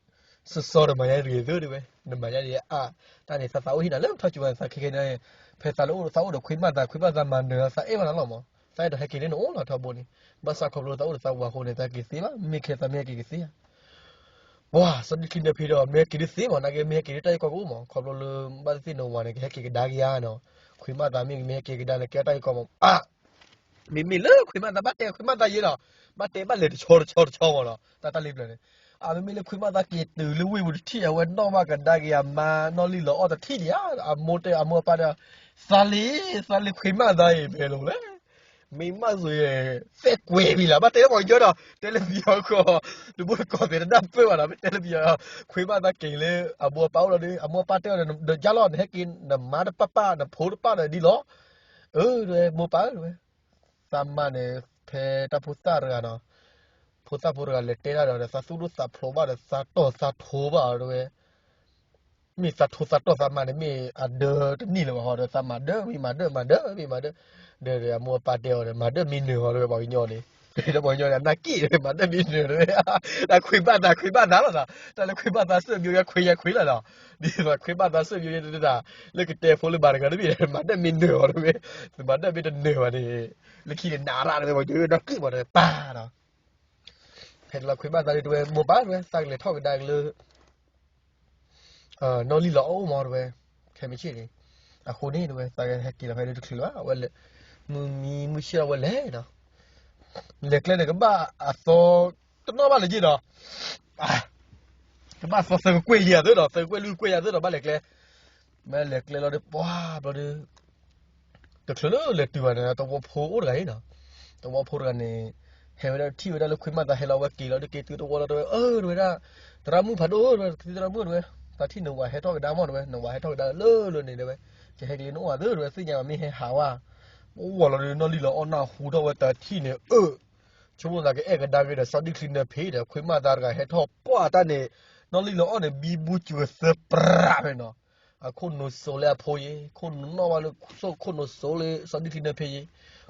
စီၤစီၤဒီးမၤယါတဂ့ၤသၢတဲဝဲ, နမၤယါဒံးအါ, တၢ်န့ၣ် သးသးအိၣ်ဟံးနၤလၢပထီၣ်ကၠိဝဲ သးခဲခဲန့ၣ်, ဖဲသးလၢအိၣ်သးအိၣ်ဒီးခွံမးသး ခွံမးသးမၤနၢၤသးအဲၣ်ဘၣ်နၤလီၤမး, သးအဲၣ်ဒိးဟဲက့ၤလၢနအိၣ်လီၤထီဘိန့ၣ်, ဘၣ်ဆၣ်ခီဖျိသးအိၣ်ဒီးသးဝၤအဃိန့ၣ် သးက့ၤသ့ဘၣ် မ့ၢ်ခဲသးမ့ၢ်ဟဲက့ၤကသ့ဧါ ပှၤ စီၤဒံၣ်ချံနီၤဖံဒီး မ့ၢ်ဟဲက့ၤဒုးသ့မး နာ်က့မ့ၢ်ဟဲက့ၤဒုးတၢ်ဂ့ၢ်ကီကအိၣ်မး ခီဖျိလၢ ဘၣ်သ့ၣ်သ့ၣ်နဝၤန့ၣ် ကဟဲက့ၤကဒါက့ၤဧါနီၤ, ခွံမးသးမ့ၢ်မ့ၢ်ဟဲက့ၤကဒါန့ၣ် ကဲတၢ်ဂ့ၢ်ကီမး အါ, မ့မ့ၢ်လၢခွံမးသးဘၣ်တဲ ခွံမးသးယဲဒီး, ဘၣ်တဲဘၣ်လဲၤတဆီတဆီတဆီမးနီၤ တၢ်တၢ်လံပျၢၤန့ၣ်, အမ့မ့ၢ်လၢခွံမးသးက့ၤတုၤလၢဝ့ၢ်ပူၤတထံၣ် အဝဲနီၣ်ဘၣ်ကဒါက့ၤအမါနီၢ်လံၢ်လီၤအီၣ်တထံၣ်ဒံးဧါ, အမိၢ်တဲအမိၢ်အပၢ်ဒီး, သးလံ, သးလံခွံမးသးအံၤ ဖဲလဲၣ် မ့ၢ်မးစ့ၢ်, သဲကွဲးဝံၤလီၤ ဘၣ်တဲလၢပှၤကညီဒီး တဲလၢပယီၤဃီ, တဘိတကီၢ်သဲးတနၢ်ပၢၢ်ဘၣ်ဒီး မ့ၢ်တဲလၢပယီၤ, ခွံမးသးက့ၤလၢ အမိၢ်အပၢ်အိၣ်လီၤဒီး အမိၢ်အပၢ်တဲအီၤဒီး ဒီးယါလီၤ နဟဲက့ၤ နမါတပၢ်ပၢ် နဖိတပၢ်ဒီးဒ်လီၤ, အၢ တဲဝဲ မိၢ်ပၢ်ဧၢ တဲဝဲ, သးမါန့ၣ် ဖဲတၢ်ဖိသၣ်တဂၤနီၤ, ဖိသၣ်ဖိတဂၤလဲၤတဲတၢ်ဒီး သးသူၣ်ဒိၣ်သးဖျိးဘၣ်ဒီး သးတီၢ်သးထိဘၣ်တဲဝဲ မ့ၢ်သးထိသးတီၢ်သးမၤန့ၣ် မ့ၢ်အဒၢတနံၣ်လၢၤဘၣ်ဟီဒီး သးမၤဒၢမ့ၢ်မၤဒၢမ့ၢ်မၤဒၢ, ဒီးအမိၢ်အပၢ်တဲအီၤဒီး မၤဒၢမ့ၢ်နၢၤဟီတဲဝဲ ပှၤကညီန့ၣ်, ဒီးပှၤကညီန့ၣ် အနၢ်က့ၣ် မၤဒၢမ့ၢ်နၢၤတဲဝဲ, တၢ်ခွံဘၣ်သးခွံဘၣ်သးလီၤသး, တၢ်လၢခွံဘၣ်သးစၢၣ်ဘျိယါခွံယါခွံလီၤနီၤ, ဒ်သိးခွံဘၣ်သးစၢၣ်ဘျိယါတဒၣ်, လၢကတဲဖိလၢဘၣ်တဂၤတဘ့ၣ် မၤဒၢမ့ၢ်နၢၤဟီတဲဝဲ, မၤဒၢမ့ၢ်တနၢၤဘၣ်န့ၣ်, လၢခံန့ၣ်နးရၣ်တဲဝဲ ပှၤကညီဒီးက့ၣ်မၤဒီးပၢ်ဒီး ဖဲတလီၤခွံဘၣ်သးဒ်တဲဝဲ မိၢ်ပၢ်တဲဝဲ သးကလဲၤထီၣ်ကဒါက့ၤလၢ နီၢ်လံၢ်လီၤအီၣ်မးတဲဝဲ, ခဲမုၢ်ဆ့ၣ်န့ၣ်, အဃိန့ၣ်တဲဝဲ သးကဟဲက့ၤလီၤဖဲဒၣ်တချုးလၢၤဘၣ်, အဝဲလဲၤ, မုၢ်မံမုၢ်ဆ့ၣ်အဝဲလဲၤနီၤ, လဲၤကျဲန့ၣ် ကဘၣ်အသီ, တနီၣ်ဘၣ်လၢၤက့ၤဒီး, ကဘၣ်သီသၢကကွဲၢ်ယဲၢ်သၢဒီး သၢကကွဲၢ်လွံၢ်ကကွဲၢ်ယဲၢ်သၢဒီး ဘၣ်လဲၤကျဲ, မ့ၢ်လဲၤကျဲလီၤဒီး ပှၤဘျီဒီး တချုးလၢလဲၤတုၤဘၣ်န့ၣ် သဝီဖိအိၣ်တဂၤအံၤနီၤ, သဝီဖိတဂၤန့ၣ်, ဟဲဝဲဒၣ်ထံၣ်ဝဲဒၣ်လၢခွံမးသးဟဲလီၤဝဲက့ၤလီၤဒီးက့ၤတုၤသဝီလီၤတဲဝဲ အၢ တဲဝဲဒၣ်, သရၣ်မုၣ်ဖးဒိၣ်တဲဝဲ သရၣ်မုၣ်တဲဝဲ, သးထံၣ်နဝၤဟဲထီၣ်ကဒါမးတဲဝဲ နဝၤဟဲထီၣ်ကဒါလၢလၢန့ၣ်တဲဝဲ, ကဟဲက့ၤလၢနအိၣ်ဧါသၢတဲဝဲ သ့ၣ်ညါဘၣ်မ့ၢ်ဟဲဟးဝဲ, အိၣ်ဝဲလီၤဒီး နီၢ်လံၢ်လီၤအီၣ်နၢ်ဟူထီၣ်ဝဲတထံၣ်န့ၣ် အၢ ဆိကမိၣ်သးကအဲၣ်ကဒါက့ၤဒီး စီၤဒံၣ်ချံနၢဖံးဒီး ခွံမးသးတဂၤဟဲထီၣ်ပှၢ်တၢ်န့ၣ်, နီၢ်လံၢ်လီၤအီၣ်န့ၣ် ဘံဘူစူၤသၢပြးဖဲနီၤ, အခိၣ်နူာ်စိးလၢအဖိယ့ၣ်, ခိၣ်နူာ်နီၣ်ဝဲလၢ ခိၣ်နူာ်စိးလၢစီၤဒံၣ်ချံနၢဖံးယ့ၣ်,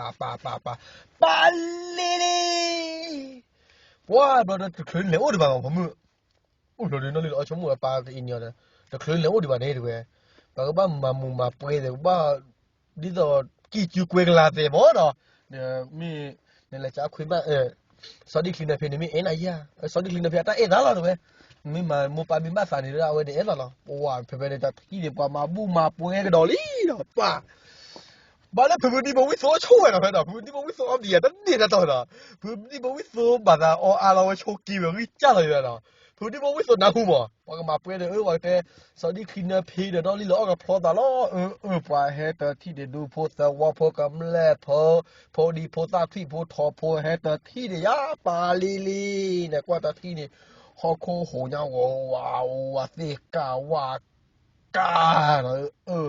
ပာ်ပာ်ပာ်ပာ်ပာ် ပာ်လံလံ ပှၤဘျီဒီးတချုးလဲၤအိၣ်ဒံးဘၣ်မး ဖိမုၣ် အိၣ်လီၤဒီးနီၢ်လံလီၤအီၣ်ဆိကမိၣ်အပၢ်ကအံၤန့ၣ်ဒီး တချုးလဲၤအိၣ်ဒံးဘၣ်န့ၣ်တဲဝဲ ပှၤကဘၣ်မၤမူးမၤပွဲသဲး ကဘၣ် ဒ်သိးကံၢ်ကူကွဲကလၤသဲးမးဒီး မ့ၢ် နလဲၤကခွ့ဘၣ် စီၤဒံၣ်ချံနၢဖ့န့ၣ် မ့ၢ်အဲၣ်နၤယၤ စီၤဒံၣ်ချံနၢဖ့အတၢ်အဲၣ်သးလီၤတဲဝဲ မ့ၢ်မၤမိၢ်ပၢ်မ့ၢ်ဘၣ်သးန့ၣ်ဒီး အဝဲန့ၣ်အဲၣ်သးလီၤ ပှၤဖဲဖဲန့ၣ် တၢ်ထံၣ်န့ၣ် ပှၤမၤဘူၣ်မၤပွဲကဒီးလံဒီး ပှၤ ဘၣ်လၢဖုဖုဒံဖိဝံၣ်သိအဆိၣ်ဝဲဒီး ဖုဖုဒံဖိဝံၣ်သိအီၣ်ဘျံးယၤတန့ၢ်တၢ်တီၢ်ဒီး ဖုဖုဒံဖိဝံၣ်သိဘၣ်သးအီအါလီၤဝဲဆိးက့ဝဲဂံၢ်စၢ်လီၤယၤဒီး ဖုဖုဒံဖိဝံၣ်သိနၢ်ဟူမး ပှၤကမၤပွဲဒီး အၢ ပှၤကတဲ စီၤဒံၣ်ချံနၢဖ့ဒီး နီၢ်လံလီၤအီၣ်ကဖျီသးလီၤ အၢ အၢ ပှၤဟဲတထံၣ်န့ၣ် ဒူဖိသဝီဖိကမျၢၢ်ဖိ ဖိဒံဖိသၣ်ထွံၣ်ဖိထိးဖိ ဟဲတထံၣ်န့ၣ်ယၤ ပာ်လံလံ နကွၢ်တထံၣ်န့ၣ် ဟီၣ်ခိၣ်ဟိးညါဝးဝးဝးသ့ၣ်ကးဝး ကးဒီး အၢ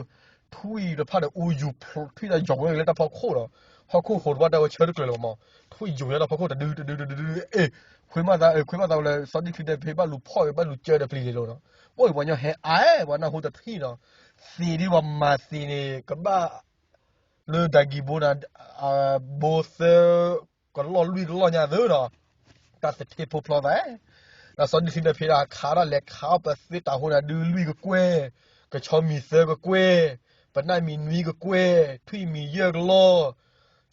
ထွံၣ်တဖၣ်ဒီး အူယူၤ ထွံၣ်ဒီးယီၤဝဲလၢတၢ်ဖီခိၣ်ဒီး ဟီၣ်ခိၣ်ဟိးတဖၣ်တဲဝဲဆၢတကျၢၤလၢၤဘၣ်မး ထွံၣ်ယီၤညါတၢ်ဖီခိၣ်တဒုတဒုတဒုတဒု အ့ ခွ့မးသး အၢ ခွ့မးသးဝဲလၢ စီၤဒံၣ်ချံနၢဖ့ဘၣ်လူၤဖီၣ်ဝဲ ဘၣ်လူၤကၢဒီးပျံၤန့ၣ်လီၤဒီး အိၣ်အံၤပှၤညီဟဲအါ ပှၤနၢ်ဟူတထံၣ်ဒီး သ့ၣ်ဒ်ပှၤမၤသ့ၣ်န့ၣ် ကဘၣ် လၢဒၤကံၤဘိနၤ ဘိသၢ ကလီၢ်လွံၢ်ကလီၢ်ညါသၢဒီး တၢ်သထ့ဖိဖျီသး ဒီးစီၤဒံၣ်ချံနၢဖ့ဒီး ခးထီၣ်လဲၤခးအီၣ်ပသ့တၢ်ဟိန့ၣ် ဒုလွံၢ်ကကွဲၢ် ကဆီမံၤသၢကကွဲၢ် ပနၢ်မံၤနွံကကွဲၢ် ထွံၣ်မံၤယဲၢ်ကလီၢ်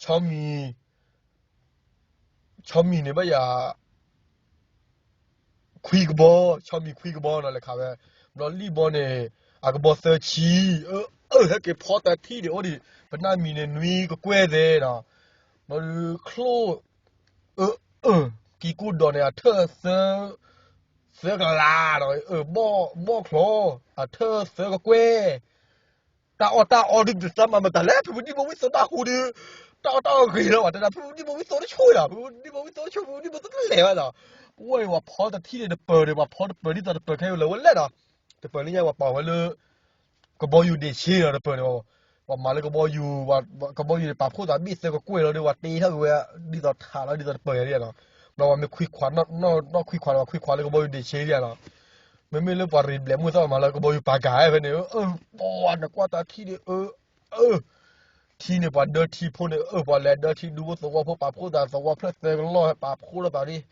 ဆီမံၤ ဆီမံၤန့ၣ်ဘၣ်ယၤ ခွံကဘီ ဆီမံၤခွံကဘီနီၤ လဲၤခးဝဲ ဘျီလံၣ်ဘီန့ၣ် အကဘီသၢဆံ အၢ ဟဲက့ၤဖီတထံၣ်န့ၣ် အိၣ်ဒံး ပနၢ်မံၤန့ၣ်နွံကကွဲၢ်သဲးဒီး ဘျီဒုချိၣ် အၢ အၢ ကံကိၣ်ဒီးန့ၣ် အထၢၣ်သၢ သၢကလးဒီး အၢ ဘီၣ်ချီ အထၢၣ်သၢကကွဲၢ် တၢ်အီၣ်တၢ်အီဒုးတသးမၤမတၤလဲၣ် ဖုဖုဒံဖိဝံၣ်သိတၢ်ဟူဒုး တၢ်အီၣ်တၢ်အီဂ့ၤလီၤ ပှၤတဲဒၣ် ဖုဖုဒံဖိဝံၣ်သိတဆိၣ်ဝဲဒီး ဖုဖုဒံဖိဝံၣ်သိတဆိၣ် ဖုဖုဒံဖိတလဲၤဝဲဒီး ပဝဲအံၤပှၤဖီတထံၣ်န့ၣ်တပၢၤဒီး ပှၤဖီတပၢၤဒ်သိးတပၢၤခဲအံၤလၢၤဝဲလဲၣ်ဒီး တပၢၤလၢညါပှၤပာ်ဝဲလၢ ကဘီယူၤဒ့ၣ်ဆ့ဒီးတပၢၤန့ၣ် ပှၤမၤလၢကဘီယူၤ ကဘီယူၤန့ၣ် ပာ်ဖှိၣ်သးဘ့ၣ်သၢကကွဲၢ်လီၤဒီး ပှၤတ့ထီၣ်က့ၤဝဲ ဒ်သိးထးလီၤဒ်သိးတပၢၤယၤဒ်နီၤ ဘျီပှၤမ့ၢ်ခွံခွး နီၢ်ခွံခွးလီၤ ပှၤခွံခွးလၢကဘီယူၤဒ့ၣ်ဆ့ဒ်နီၤ မ့မ့ၢ်လၢပှၤရ့ဘျဲးမုၢ်သီၣ်မၤလၢကဘီယူၤပာ်ကၤဖဲန့ၣ် အၢ ပှၤနကွၢ်တၢ်ထံၣ်န့ၣ် အၢ အၢ ထံန့ၣ် ပှၤဒၢထံဖိန့ၣ် အၢ ပှၤလဲၤဒၢထံဒူဖိသဝီဖိ ပာ်ဖှိၣ်သးသဝီဖျၢၣ်သၢကလီၢ် ပာ်ဖှိၣ်လိာ်သးဒ်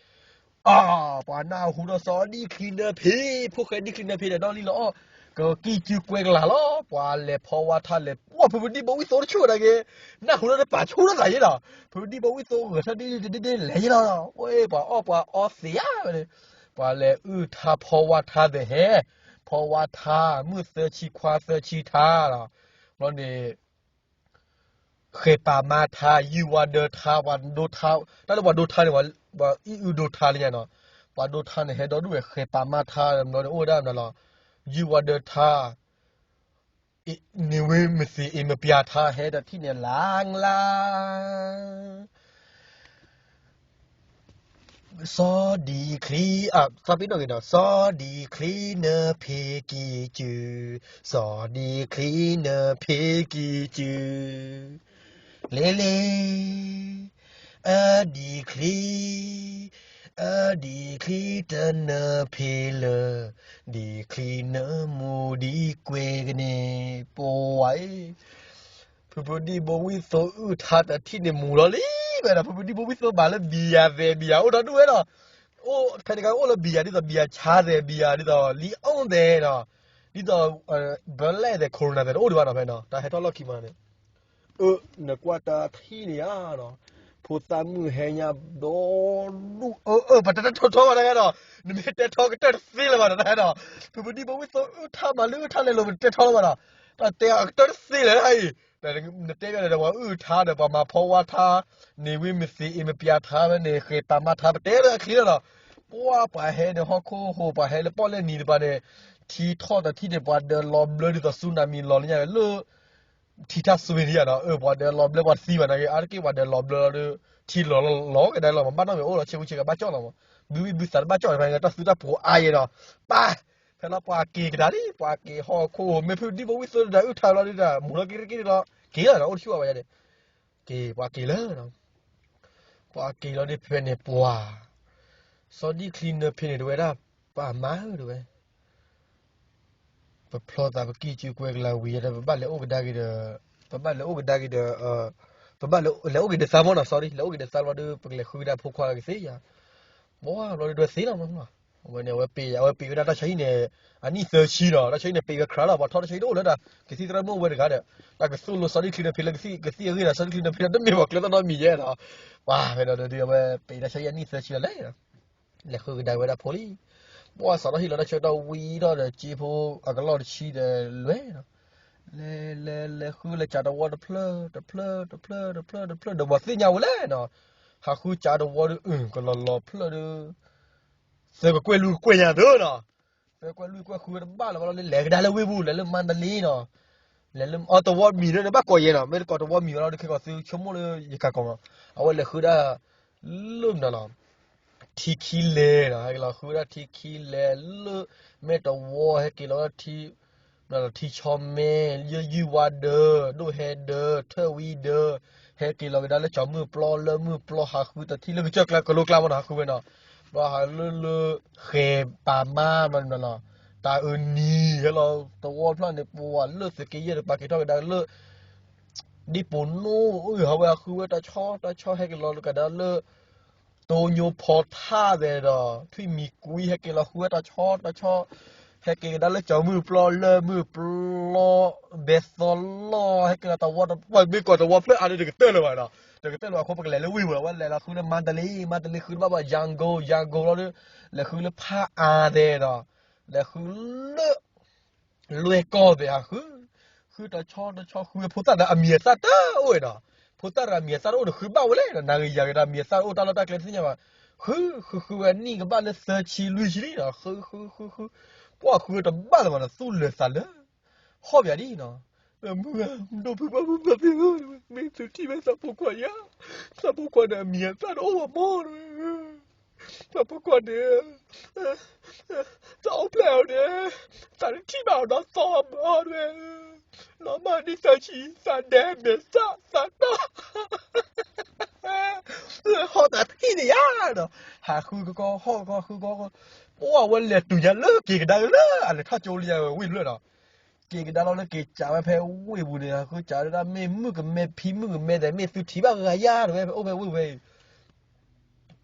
အါ ပှၤနၢ်ဟူဒီးစီၤဒံၣ်ချံနၢဖံး ဖိၣ်ဃဲဒံၣ်ချံနၢဖံးဒီး နီၢ်လံလီၤအီၣ် ကကံၢ်ကုကွဲကလၤလီၤ ပှၤလဲၤဖီဝါထါလဲၤ ပှၤဖုဖုဒံၣ်ဘိဝံၣ်သိတဆူၣ်ဝဲဒၣ်က့ၤ နၢ်ဟူဒီးတပာ်ဆူၣ်ထီၣ်သးယဲဒီး ဖုဖုဒံၣ်ဘိဝံၣ်သိဂဲၤထီၣ်ဒ်ဒ်ဒ်ဒ်လဲၤယဲလီၤ ဝဲပှၤအီၣ်ပှၤအီသ့ဧါဝဲန့ၣ် ပှၤလဲၤအုၣ်ထါဖီဝါထါသ့ၣ်ဟဲ ဖီဝါထါ မုၢ်သၢဆံခွါသၢဆံထါလီၤ ဘျီန့ၣ် ဃဲၤပာ်မါထါ ယုၢ်ဝါဒၢထါ ပှၤဒိထါ တၢ်လၢပှၤဒိထါန့ၣ် ပှၤအံၣ်အုၣ်ဒိထါလၢညါနီၤ ပှၤဒိထါန့ၣ် ဟဲဒီဒူၣ်ဝဲ ဃဲၤပာ်မါထါ ဘျီန့ၣ် အိၣ်ဝဲဒၣ်မနုၤလီၤ ယုၢ်ဝါဒၢထါ န့ၢ်ဝ့မသ့ၣ်အ့ၣ်မပျၢ်ထါ ဟဲတထံၣ်န့ၣ် လါငလါ စီၤဒံၣ်ချံ အ သးပ့ၤနီၣ်က့ၤဒီး စီၤဒံၣ်ချံနၢဖံးကံၢ်ကုၢ်, စီၤဒံၣ်ချံနၢဖံးကံၢ်ကုၢ်, လ့လ့, အဒံၣ်ချံ, အဒံၣ်ချံတနၢဖံးလၢၤ, ဒံၣ်ချံနၢမူဒံကွဲကန့ၣ် ပဝဲ ဖုဖုဒံၣ်ဘိဝံၣ်သိအုၣ်ထါတထံၣ်န့ၣ်မူလီၤလံ, ဝဲဒီး ဖုဖုဒံၣ်ဘိဝံၣ်သိဘၣ်လၢဘံယၤသဲး ဘံယၤအိၣ်ဒီဒူၣ်ဝဲဒီး, အိၣ်ဖဲန့ၣ်ကအိၣ်လၢဘံယၤဒ်သိး ဘံယၤဆါသဲး ဘံယၤဒ်သိး လံအီၣ်သဲးဒီး, ဒ်သိး ဘၢလဲၣ်သဲး ခိၣ်ရိၣ်နၤသဲး တအိၣ်ဒံးဘၣ်နီၤ ဖဲနီၤ တၢ်ဟဲထီၣ်လီၢ်ခံမးန့ၣ် အၢ နကွၢ်တၢ်ထံၣ်န့ၣ်ဧါနီၤ, ဖိသၣ်မုၣ်ဟဲညါဒီဒူၣ် အၢ အၢ ပတတဲထီထီဘၣ်တၢ်ဟဲဒီး, နမ့ၢ်တဲထီကတၢၢ်တသ့လၢၤဘၣ်နီၤ တၢ်ဟဲဒီး, ဖုဖုဒံၣ်ဘိဝံၣ်သိအုၣ်ထါမးလၢအုၣ်ထါလဲၤလိာ် ပတတဲထီလၢၤဘၣ်နီၤ, တၢ်တဲအကတၢၢ်တသ့လၢၤတၢ်အံၤ, နတဲဘၣ်ဒီးပှၤအုၣ်ထါဒီး ပှၤမၤဖီဝါထါ, န့ၢ်ဝ့မသ့ၣ်အ့ၣ်မပျၢ်ထါဝဲန့ၣ် ဃဲၤပာ်မါထါ ပတဲလၢအချံလီၤနီၤ, ပှၤပှၤဟဲန့ၣ် ဟီၣ်ခိၣ်ဟိၣ် ပှၤဟဲလၢပီၣ်လဲၣ်နံၤတပၤန့ၣ်, ထံထီၣ်တထံၣ်န့ၣ် ပှၤဒၢးလီၤဘျၢဒ်သိး စူနၤမံၤလီၤလၢညါလၢ ထံထၣ်စွ့န့ၣ်ယါဒီး အၢ ပှၤဒၢးလီၤဘျၢပှၤတသံဘၣ်နာ်က့ အါတက့ၢ်ပှၤဒၢးလီၤဘျၢလီၤဒီး ထံလီၤလီၤကဒါလီၤ မၤဘၣ်နီၣ်မ့ၢ်အိၣ်လီၤ ဆ့ကူဆ့ကၤဘၣ်ကၠီၣ်လီၤမး, ဘုဘံၣ်ဘုသးတဘၣ်ကၠီၣ်န့ၣ် ဖဲတၢ်သူတၢ်ပှိၤအါယဲဒီး, ပၢ်, ဖဲလီၤပှၤက့ၤကဒါလံ ပှၤက့ၤဟီၣ်ခိၣ် မ့ၢ်ဖုဒံၣ်ဘိဝံၣ်သိဒီးအုၣ်ထါလီၤဒ်ဒီး မူလီၤက့ၤက့ၤလီၤ က့ၤလီၤဒီး အိၣ်တဆူၣ်အဝဲယါန့ၣ်, က့ၤ ပှၤက့ၤလၢ ပှၤက့ၤလီၤဒ်ဖဲန့ၣ် ပှၤ စီၤဒံၣ်ချံနၢဖံးန့ၣ် တဝဲဒၣ် ပၢ်မါဧၢ တဝဲ ပဖျီသးပကံၢ်စုကွဲကလၤဝံၤဒီး ပဘၣ်လဲၤအိၣ်ကဒါက့ၤဒီး, ပဘၣ်လဲၤအိၣ်ကဒါက့ၤဒီး, ပဘၣ်လဲၤအိၣ်က့ၤဒီးသးမီၢ်နီၤ sorry လဲၤအိၣ်က့ၤဒီးသးဘျီဒီး ပကလဲၤဃုကဒါဖိခွါကသ့ဧါ, ဘၣ်ဘျီဒီးတဝဲသ့လီၤမး, အဝဲန့ၣ် အဝဲပ့ၤ အဝဲပ့ၤဝဲဒၣ်တၢ်ဆါဟံၣ်န့ၣ် အနံၣ်သၢဆံဒီး တၢ်ဆါဟံၣ်န့ၣ် ပ့ၤဝဲခရၤလီၤ ပှၤထီၣ်တၢ်ဆါဟံၣ်တအိၣ်လၢၤဒီး ကသံၣ်သရၣ်မုၣ်ဝဲတဂၤဒီး, တၢ်ကသိၣ်လိစီၤဒံၣ်ချံနၢဖံးလၢကသံၣ် ကသံၣ်အဂ့ၢ်ဒီး စီၤဒံၣ်ချံနၢဖံးဒီး တမ့ၢ်ပှၤကျဲတၢ်နီတမံၤယဲဒီး, ပှၤဖဲဒီးဒီး အဝဲပ့ၤတၢ်ဆါဟံၣ်အနံၣ်သၢဆံလီၤလဲၣ် လဲၤဃုကဒါဝဲဒၣ်ဖိလံ, ပှၤစးထီၣ်ဟံၣ်လီၤတၢ်ဆၢကတီၢ်ဝံၤဒီးဒီး က့ဖိအကလီၢ်တဆံဒီးလွဲၢ်ဒီး, လဲၤလဲၤလဲၤဃုလၢကးတဝီတဖျၢၣ် တဖျၢၣ် တဖျၢၣ် တဖျၢၣ် တဖျၢၣ် ဒီးပှၤသ့ၣ်ညါဝဲလဲၣ်နီၤ, ဟးဃုကးတဝီဒီး အု ကလီၤလီၤဖျၢၣ်ဒီး သၢကကွဲၢ်လွံၢ်ကကွဲၢ်ညါသၢနီၤ, သၢကကွဲၢ်လွံၢ်ကကွဲၢ်ဃုဝဲတဘၣ်လၢၤဘၣ်လီၤ လဲၤကဒါလၢဝ့ၢ်ပူၤ လဲၤလၢမါတလ့နီၤ, လဲၤလၢ အတဝီမံၤဒီး နဘၣ်ကိးယဲနီၤ မ့ၢ်တကိးတဝီမံၤဝဲလီၤဒီး ခဲကီးသုဆိကမိၣ်လၢယကးကိးမး, အဝဲလဲၤဃုဒၣ် လၢမနုၤလီၤ ထံခံလဲၤနီၤ ဟဲက့ၤလီၤဃုဝဲဒၣ်ထံခံလဲၤလၢ မဲာ်တဝီ ဟဲက့ၤလီၤဝဲဒၣ်ထံ ထံဆီမဲ ယုၢ်ယုၢ်ဝါဒၢ ဒိၣ်ဟဲဒၢ ထၢၣ်ဝံဒၢ ဟဲက့ၤလီၤကဒါလၢကၠီၤမုၢ်ပျီ လၢမုၢ်ပျီ ဟးဃုတထံၣ်လၢကစၢၢ်ကျါ ကလိကျါမးနီၤ ဟးဃုဝဲနီၤ, ဘျီဟးလၢလၢ ဃဲၤပာ်မါမးနီၤ တၢ်အၢနံၤ ဟဲလီၤတဝီဖျၢၣ်န့ၣ် ပဝဲလၢသုးက့ယဲၢ်တပၤက့ၤထီၣ်ကဒါလၢ ဒ်ပိာ်နိ အၢ ဟးဝဲဟးဃုဝဲတၢ်ဆီတၢ်ဆီ ဟဲက့ၤလီၤကဒါလၢ တိညိဖီထၣ်သဲးဒီး ထွံၣ်မံၤကွံ ဟဲက့ၤလီၤဃုဝဲတၢ်ဆီတၢ်ဆီ ဟဲက့ၤကဒါလၢကၠီၤမုၢ်ပျီ လၢမုၢ်ပျီ ဘဲသီလီၢ် ဟဲက့ၤလီၤတဝီတပၤ မ့ၢ်ကိးတဝီဖျၢၣ်အါဒီး တကတၢၢ်လၢၤဘၣ်ဒီး တကတၢၢ်လၢၤဘၣ်အဃိ ပကလဲၤလၢဝ့ၢ်ပူၤ အဝဲလဲၤလီၤဃုလၢမါတလ့ မါတလ့ဃုတဘၣ်ဘၣ် ယၣ်ကိ ယၣ်ကိလီၤဒီး လဲၤဃုလၢဖးအါသဲးဒီး လဲၤဃုလၢ လွဲၢ်ကီၢ်သဲးဟးဃု, ဃုတဆီတဆီဃုဝဲဖိသၣ်ဒီးအမံၤအသၣ်တအိၣ်ဝဲဒီး, ဖိသၣ်ဒီးအမံၤအသၣ်တအိၣ်ဒီးဃုဘၣ်ဝဲလဲၣ်ဒီး နၤဂ့ၤယၤဂ့ၤဒီးအမံၤအသၣ်တအိၣ်တၢ်လီၢ်တၢ်ကျဲတသ့ၣ်ညါဘၣ်, ဃုဃုဃုဝဲနံၣ်ကဘၣ်လၢသၢဆံလွံၢ်ဆံလံဒီး ဃုဃုဃုဃု, ပှၤဃုတဘၣ်လၢၤဘၣ်ဒီးသူၣ်လၢာ်သးလၢာ်, ဟီၣ်ဘၣ်ဒ်နီၤ, မုၢ်ဧၢ မုၢ်ဒိၣ်ဖုဘၣ်မုၢ်ဘၣ်သ့ၣ်ဧၢ, မ့ၢ်သုထံၣ်ဘၣ်သးဖိခွါယၤ, သးဖိခွါန့ၣ်အမံၤအသၣ်တအိၣ်ဘၣ်မီၢ် သးဖိခွါန့ၣ် သးအိၣ်ဖျဲၣ်အီၤန့ၣ် သးတထံၣ်ဘၣ်အီၤဒီးသီအမၢ်အီၤတဝဲ, နီၢ်မၤဒ်သးဆံး သးဒဲမဲာ်သၣ်သးတီၢ် ဟီၣ်သးထံၣ်န့ၣ်ယါဒီး ဟးဃုကကီ ဟီၣ်ကကီဃုကီ, ပှၤဝဲလဲၤတုၤညါလၢက့ၤကဒါက့ၤလၢအလဲၤထီၣ်ကၠိလံယါဝဲဝ့ၢ်ဖျၢၣ်ဒီး က့ၤကဒါလီၤလၢက့ၤကးဝဲဖဲဝ့ၢ်ပူၤန့ၣ် ဟးဃုကးဝဲဒၣ် မ့ၢ်မုၣ်ကမဲဖံမုၣ်ကမဲသဲး မ့ၢ်သုထံၣ်ဘၣ်ဂၤယါတဝဲ ဖဲအိၣ်ဖဲဝ့ၢ်ဝဲအံၤ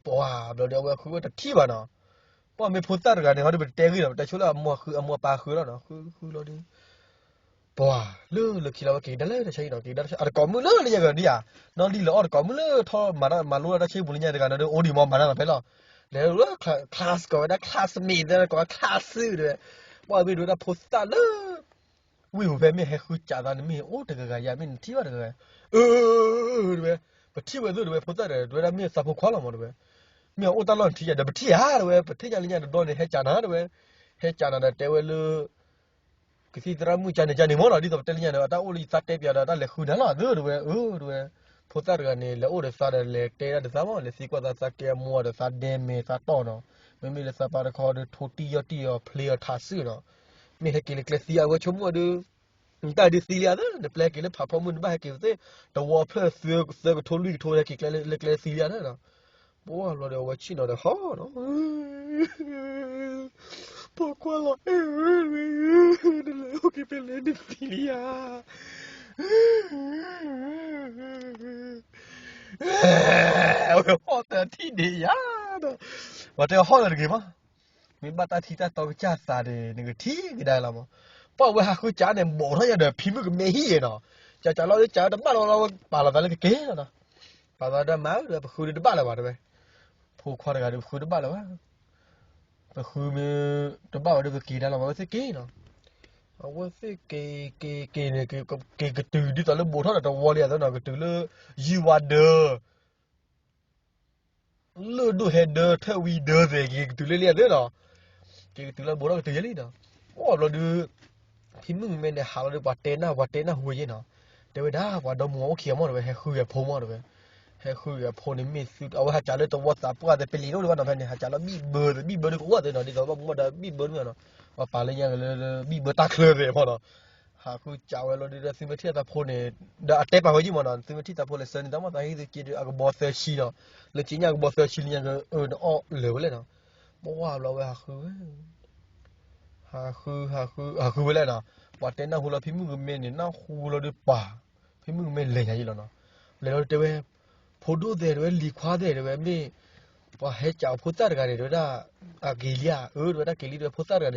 ပှၤဘျီဒီးအဝဲဃုဝဲတထံၣ်ဘၣ်နီၤ. ပှၤမ့ၢ်ဖိသၣ်တဂၤန့ၣ် ဟီဒီးပတတဲဂ့ၤနီၤ ပတဲဆိလၢအမိၢ်ဃုအမိၢ်ပၢ်ဃုလီၤနီၤ ဃုဃုလီၤဒီး ပှၤလၢလၢခံလီၤဝဲက့ၤကဒါလၢတၢ်ဆါဟံၣ်နီၤ က့ၤကဒါတၢ်ဆါ အတကိးမုၢ်လၢလၢညါကဒီးဧါ နီၢ်လံၢ်လၢအီၣ်တကိးမုၢ်လၢထီၣ်မၤတၢ်မၤလိတၢ်ဆါဟံၣ်ပူၤလၢညါတဂၤနီၤဒီး အိၣ်ဒံးမ့ၢ်မၤတၢ်နီၤဖဲလီၤ လဲၤလၢ class ကိးဝဲဒၣ် classmate သဲကိးဝဲ class တဝဲ ပှၤမ့ၢ်ဒိးဝဲဒၣ်ဖိသၣ်လၢ ဝ့ၢ်ပူၤဖဲမ့ၢ်ဟဲဃုကးသးန့ၣ် မ့ၢ်အိၣ်တဂၤဂၤယါ မ့ၢ်နထံၣ်ဘၣ်တဂၤဂၤ အၢ တဝဲ ပထံၣ်ဝဲသ့ၣ်တဝဲ ဖိသၣ်ဒီး တဝဲဒၣ်မ့ၢ်သးဖိခွါလီၤမးတဝဲ မ့ၢ်အအိၣ်တၢ်လီၢ်နထံၣ်ယါဒီး ပထံၣ်ဧါတဝဲ ပထံၣ်ညါလၢညါတဘျီန့ၣ် ဟဲကးနၤတဝဲ ဟဲကးနၤဒီးတဲဝဲလၢ ကသံၣ်သရၣ်မုၣ်ကန့ၣ်ကန့ၣ်မးနီၤ ဒ်သိးပတဲလၢညါန့ၣ် အတၢ်အိၣ်လၢယသးတဲပၠးဒီး တၢ်လဲၤဃုနၤလီၤသ့ၣ်တဝဲ အၢ တဝဲ ဖိသၣ်တဂၤန့ၣ် လဲၤအိၣ်ဒီးသးဒီး လဲၤတဲဒၣ်ဒီးသးမး လဲၤသံကွၢ်သး သးကဲအမိၢ်ဒီး သးဒဲမဲာ်သးတီၢ်နီၤ မ့မ့ၢ်လၢသးပၢ်တခီဒီး ထိတံၢ်ယီၢ်တံၢ်အီၤ ဖျ့အီၤထးစုနီၤ မ့ၢ်ဟဲက့ၤလၢကျဲသံအဝဲဆိကမိၣ်ဒီး နတၢ်ဒုးသံလံဧါသ့ၣ် နပျဲက့ၤလၢဖးဖီမုၢ် နဘၣ်ဟဲက့ၤသ့ၣ် တဝီဖျၢၣ်သၢကထိလွံၢ်ကထိ ဟဲက့ၤကျဲလၢကျဲသံလံဧါသ့ၣ်နီၤ ပှၤဘျီဒီးအဝဲဆ့ၣ်နီၤဒီးဟီနီၤ ပိာ်ခွါလီၤအဲၣ်ဧၢ နလဲၤအိၣ်က့ၤဖဲလဲၣ်နသံလံဧါ အဝဲဟီၣ်တထံၣ်ဒံးယါဒီး ပှၤတဲဟီၣ်လၢတဂ့ၤမး မ့ၢ်ဘၣ်တၢ်ထံတၢ်တီကစၢ်သးဒီး နကထံၣ်ကဒါလီၤမး ပှၤဝဲဟးဃုကးန့ၣ် ဘိးထီၣ်ယါဒီး ဖံမုၣ်ကမဲဟံၣ်ယဲနီၤ ကးကးလီၤလၢကးတဘၣ်လီၤလီၤ ပာ်လီၤသးလၢကကဲလီၤနီၤ ပာ်သးဒီးမၤဒီး ပဃုဒံးတဘၣ်လၢၤဘၣ်တဝဲ ဖိခွါတဂၤဒီး ပဃုတဘၣ်လၢၤဘၣ် ပဃုမ့ၢ်တဘၣ်ဝဲဒီး ပက့ၤဒါလီၤမး အဝဲသ့ၣ်က့ၤနီၤ အဝဲသ့ၣ်က့ၤ က့ၤ က့ၤန့ၣ် က့ၤကတုၤဒ်သိးလၢဘိးထီၣ်ဒီးတဝီလံဧါသ့ၣ်နီၤ ကတုၤလၢ ယံၤဝါဒၢ လၢၢ်ဒိၣ်ဟဲဒၢ ထၢၣ်ဝံဒၢသ့ၣ် က့ၤကတုၤလၢလံဧါသ့ၣ်နီၤ က့ၤကတုၤလၢဘိးထီၣ်ကတုၤယဲလံနီၤ အိၣ်ဘျီဒီး ဖံမုၣ်ကမဲန့ၣ် ဟးလီၤဒီး ပှၤတဲနၢ် ပှၤတဲနၢ်ဟူဝဲယဲနီၤ တဲဝဲဒၣ် ပှၤဒီမါဝၤအိၣ်ခံဂၤမးတဝဲ ဟဲဃုဂၤဖိမးတဝဲ ဟဲဃုဂၤဖိန့ၣ် မ့ၢ်သု အဝဲဟးကးလၢတဝီသးပှၢ်သဲး ပလံၤတအိၣ်လၢၤဘၣ်နီၤ ဖဲန့ၣ် ဟးကးလၢဘံၣ်ဘၢသဲး ဘံၣ်ဘၢဒုးကအိၣ်သဲးနီၤ ဒ်သိးဘၣ်မူဘၣ်ဒါဘံၣ်ဘၢမ့ၢ်နီၤ ပှၤပာ်လၢညါက့ၤလၢ ဘံၣ်ဘၢတၢ်ချၢသဲးမးနီၤ ဟးဃုကးဝဲလီၤဒီး သုမ့ၢ်ထံၣ်သးဖိန့ၣ် ဒီးအတဲပာ်ဝဲယံၣ်မးနီၤ သုမ့ၢ်ထံၣ်သးဖိလဲၤဆှၢန့ၢ်သးမး သးဟ့ၣ်သုက့ၤဒီး အကဘီသၢဆံနီၤ လၢက့ၤညါကဘီသၢဆံလၢညါက့ၤ အၢ နအီၣ်လၢာ်ဝဲလဲၣ်နီၤ ပဝဲဘျီဝဲဟးဃုဝဲ ဟးဃု ဟးဃု ဟးဃုဝဲလဲၣ်နီၤ ပှၤတဲနၢ်ဟူလီၤ ဖံမုၣ်ကမဲန့ၣ် နၢ်ဟူလီၤဒီးပှၤ ဖံမုၣ်ကမဲလဲၤညါယံၣ်လီၤနီၤ လဲၤလီၤတဲဝဲ ဖိဒိၣ်သဲးတဝဲ လံၤခွါသဲးတဝဲ မ့ၢ် ပှၤဟဲကးဖိသၣ်တဂၤန့ၣ် တဝဲဒၣ် အက့ၤလံဧါ အၢ တဝဲဒၣ်က့ၤလံ တ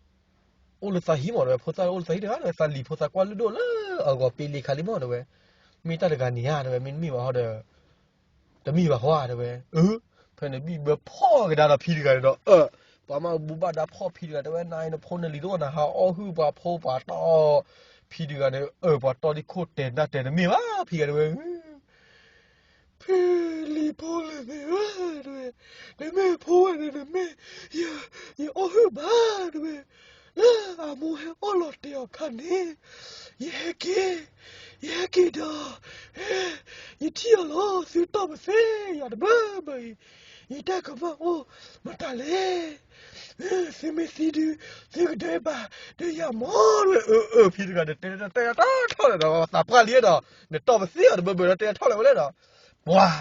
ဝဲဖိသၣ်တဂၤန့ၣ် အိၣ်လၢသးဟံၣ်မး တဝဲဖိသၣ်အိၣ်လၢသးဟံၣ်တဂၤ တဝဲသးလံၤဖိသၣ်ကွၢ်လုၢ်ဒိၣ်လၢအဂီၤပ့လံခါလံမး တဝဲ မ့ၢ်တၢ်တဂၤန့ၣ်ဧါ တဝဲ မ့တမ့ၢ်ဘၣ်ဟီဒီး တမ့ၢ်ဘၣ်ဟီဧါ တဝဲ အၢ ဖဲန့ၣ်ဘံၣ်ဘၢဖီၣ်ကဒါဒီးဖံတဂၤန့ၣ်ဒီး အၢ ပှၤမၤဘူဘၣ်ဒါဖီၣ်ဖံတဂၤ တဝဲ နၤအံၤနဖိနလံၤတအိၣ် နဟးအီၣ်ဟုၣ်ပှၤဖိပှၤတီၢ် ဖံတဂၤန့ၣ် အၢ ပှၤတီၢ်ဒ်ခိၣ်တဲာ်နၢ်တဲာ်တမ့ၢ်ဘၣ် ဖံဂၤတဝဲ ဖံလံၤဖိလၢသ့ၣ်ဧၢ တဝဲ နမ့ၢ်ဖိဝဲန့ၣ် နမ့ၢ် ယ ယအီၣ်ဟုၣ်ဘၣ် တဝဲ လၢအမိၢ်ဟဲအီၣ်လီၤတဲာ်အီၤခါန့ၣ် ယဟဲက့ၤ ယဟဲက့ၤဒီး ယထံၣ်အီၤလီၤ သုတီၢ်ပသ့ယၤတဘၢဘၢအံၤ ယတၢ်ကမၣ်အိၣ်မတၤလဲၣ် သုမ့ၢ်သံဒုး သုကဒဲးဘၣ်ဒီးယၤမး တဝဲ အၢ အၢ ဖံတဂၤန့ၣ် တဲတဲတဲတဲထီၣ်လဲၣ်ဒီး သးပှၢ်လံဒီး နတီၢ်ပသ့အီၤတဘၢဘၢဒီး တဲထီၣ်လဲၣ်ဝဲလဲၣ်ဒီး ပှၤ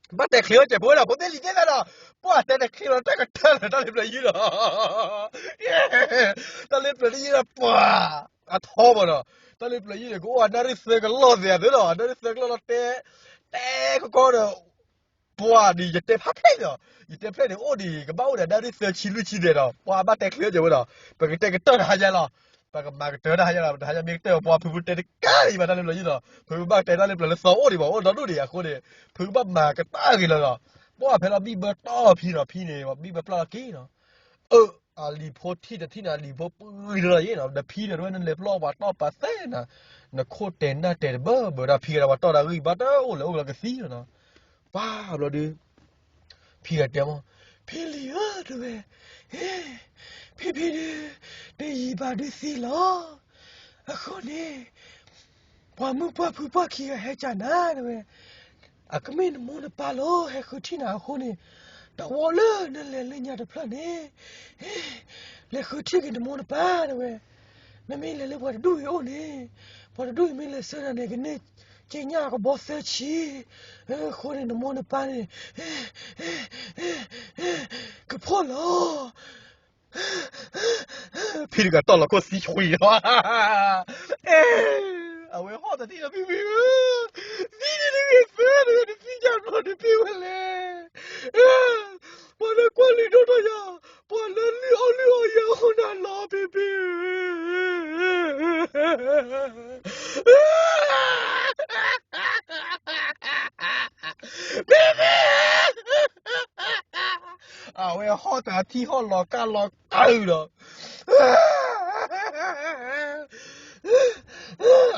ဘၣ်တဲချ့ဝဲကဲးဖိဝဲဒီး ဖိသ့ၣ်လံၤသ့ၣ်သးဒီး ပှၤတဲတချ့လီၤ တၢ်ကတၢၢ်လၢတၢ်လ့ပျၢၤယံၤဒီး တၢ်လ့ပျၢၤတယံၤဒီး ပှၤ အထီဘၣ်ဒီး တၢ်လ့ပျၢၤယံၤန့ၣ် ကအိၣ်အနၣ်ရံၣ်သၢကလီၢ်သ့ၣ်အသိးဒီး အနၣ်ရံၣ်သၢကလီၢ်လီၤတဲ တဲကကီဒီး ပှၤဒ်ယတဲဖးဖျဲၣ်ဒီး ယတဲဖျဲၣ်န့ၣ် အိၣ်ဒံး ကဘၣ်အိၣ်ဒီးနၣ်ရံၣ်သၢဆံလွံၢ်ဆံသ့ၣ်ဒီး ပှၤဘၣ်တဲချ့ဝဲကဲးဖိဒီး ပကတဲကတၢၢ်တဟါညါလီၤ ပကမၤကတၢၢ်တဟါညါလီၤ တဟါညါမ့ၢ်ကတၢၢ် ပှၤဖုဖုတဲတကးဒံးဘၣ်တၢ်လ့ပျၢၤယံၤဒီး ဖုဖုဘၣ်တဲတၢ်လ့ပျၢၤလၢသီအိၣ်ဒံးဘၣ် အိၣ်ဒီဒူၣ်ဒံးအဃိန့ၣ် ဖုဖုဘၣ်မၤကတၢၢ်ဂ့ၤလီၤဒီး ပှၤဖဲလီၤဘံၣ်ဘၢတီၢ်ဖံဒီး ဖံန့ၣ် ဘံၣ်ဘၢပျၢ်လီၤက့ၤနီၤ အၢ အလံၤဖိထံၣ်တထံၣ်န့ၣ် အလံၤဖိပှံၤလီၤယံၤနီၤ ဒီးဖံဒီးတဝဲ နလဲၤပျီပှၤတီၢ်ပာ်သ့နီၤ နခိၣ်တဲာ်နၢ်တဲာ်တဘၢဘၢဒီး ဖံဂၤဒီးပှၤတီၢ်တၢ်ဂံၢ်ဘါတအိၣ်လဲၣ် အိၣ်လီၤကသံလီၤနီၤ ပှၤဘျီဒီး ဖံဂၤတဲမး ဖံလံၤဧၢ တဝဲ ဖံဖံဒုး တယံာ်ဘၣ်ဒုးသံလီၤ အဃိန့ၣ် ပှၤမုၣ်ပှၢ်ဖုပှၢ်ခံဂၤဟဲကၠးနၤ တဝဲ အကမ့ၢ်နမိၢ်နပၢ်လီၤ ဟဲဃုထံၣ်နၤအဃိန့ၣ် တဝီလၢနလဲၤလၢညါတဖျၢၣ်န့ၣ် လဲၤဃုထံၣ်က့ၤနမိၢ်နပၢ် တဝဲ နမ့ၢ်လဲၤလၢပှၤတဒူၣ်အံၤအိၣ်န့ၣ် ပှၤတဒူၣ်အံၤမ့ၢ်လဲၤဆှၢနၤန့ၣ် ကန့ၢ်က့ညၣ်ကဘီသၢဆံ အဃိန့ၣ် နမိၢ်နပၢ်န့ၣ် ကဖှီၣ်လီၤ ဖံတဂၤတီၢ်လီၤခိၣ်သံဆွံလီၤ, အဝဲဟီၣ်တထံၣ်ဒီး ဖံဖံဧၢ, သံန့ၣ်တဂ့ၤသၢတဂ့ၤ နသံယၤဘျီနဖံဝဲလဲၣ်, ပှၤလၢကွၢ်လုၢ်ဒိၣ်ထီၣ်ယၤ, ပှၤလၢလုၢ်အီၣ်လုၢ်အီယၤအဃိန့ၣ်လီၤ ဖံဖံဧၢ. မ့မ့ၢ် အဝဲဟီၣ်တထံၣ်ဟီၣ်လီၤကၢ်လီၤကၢ်ဒီး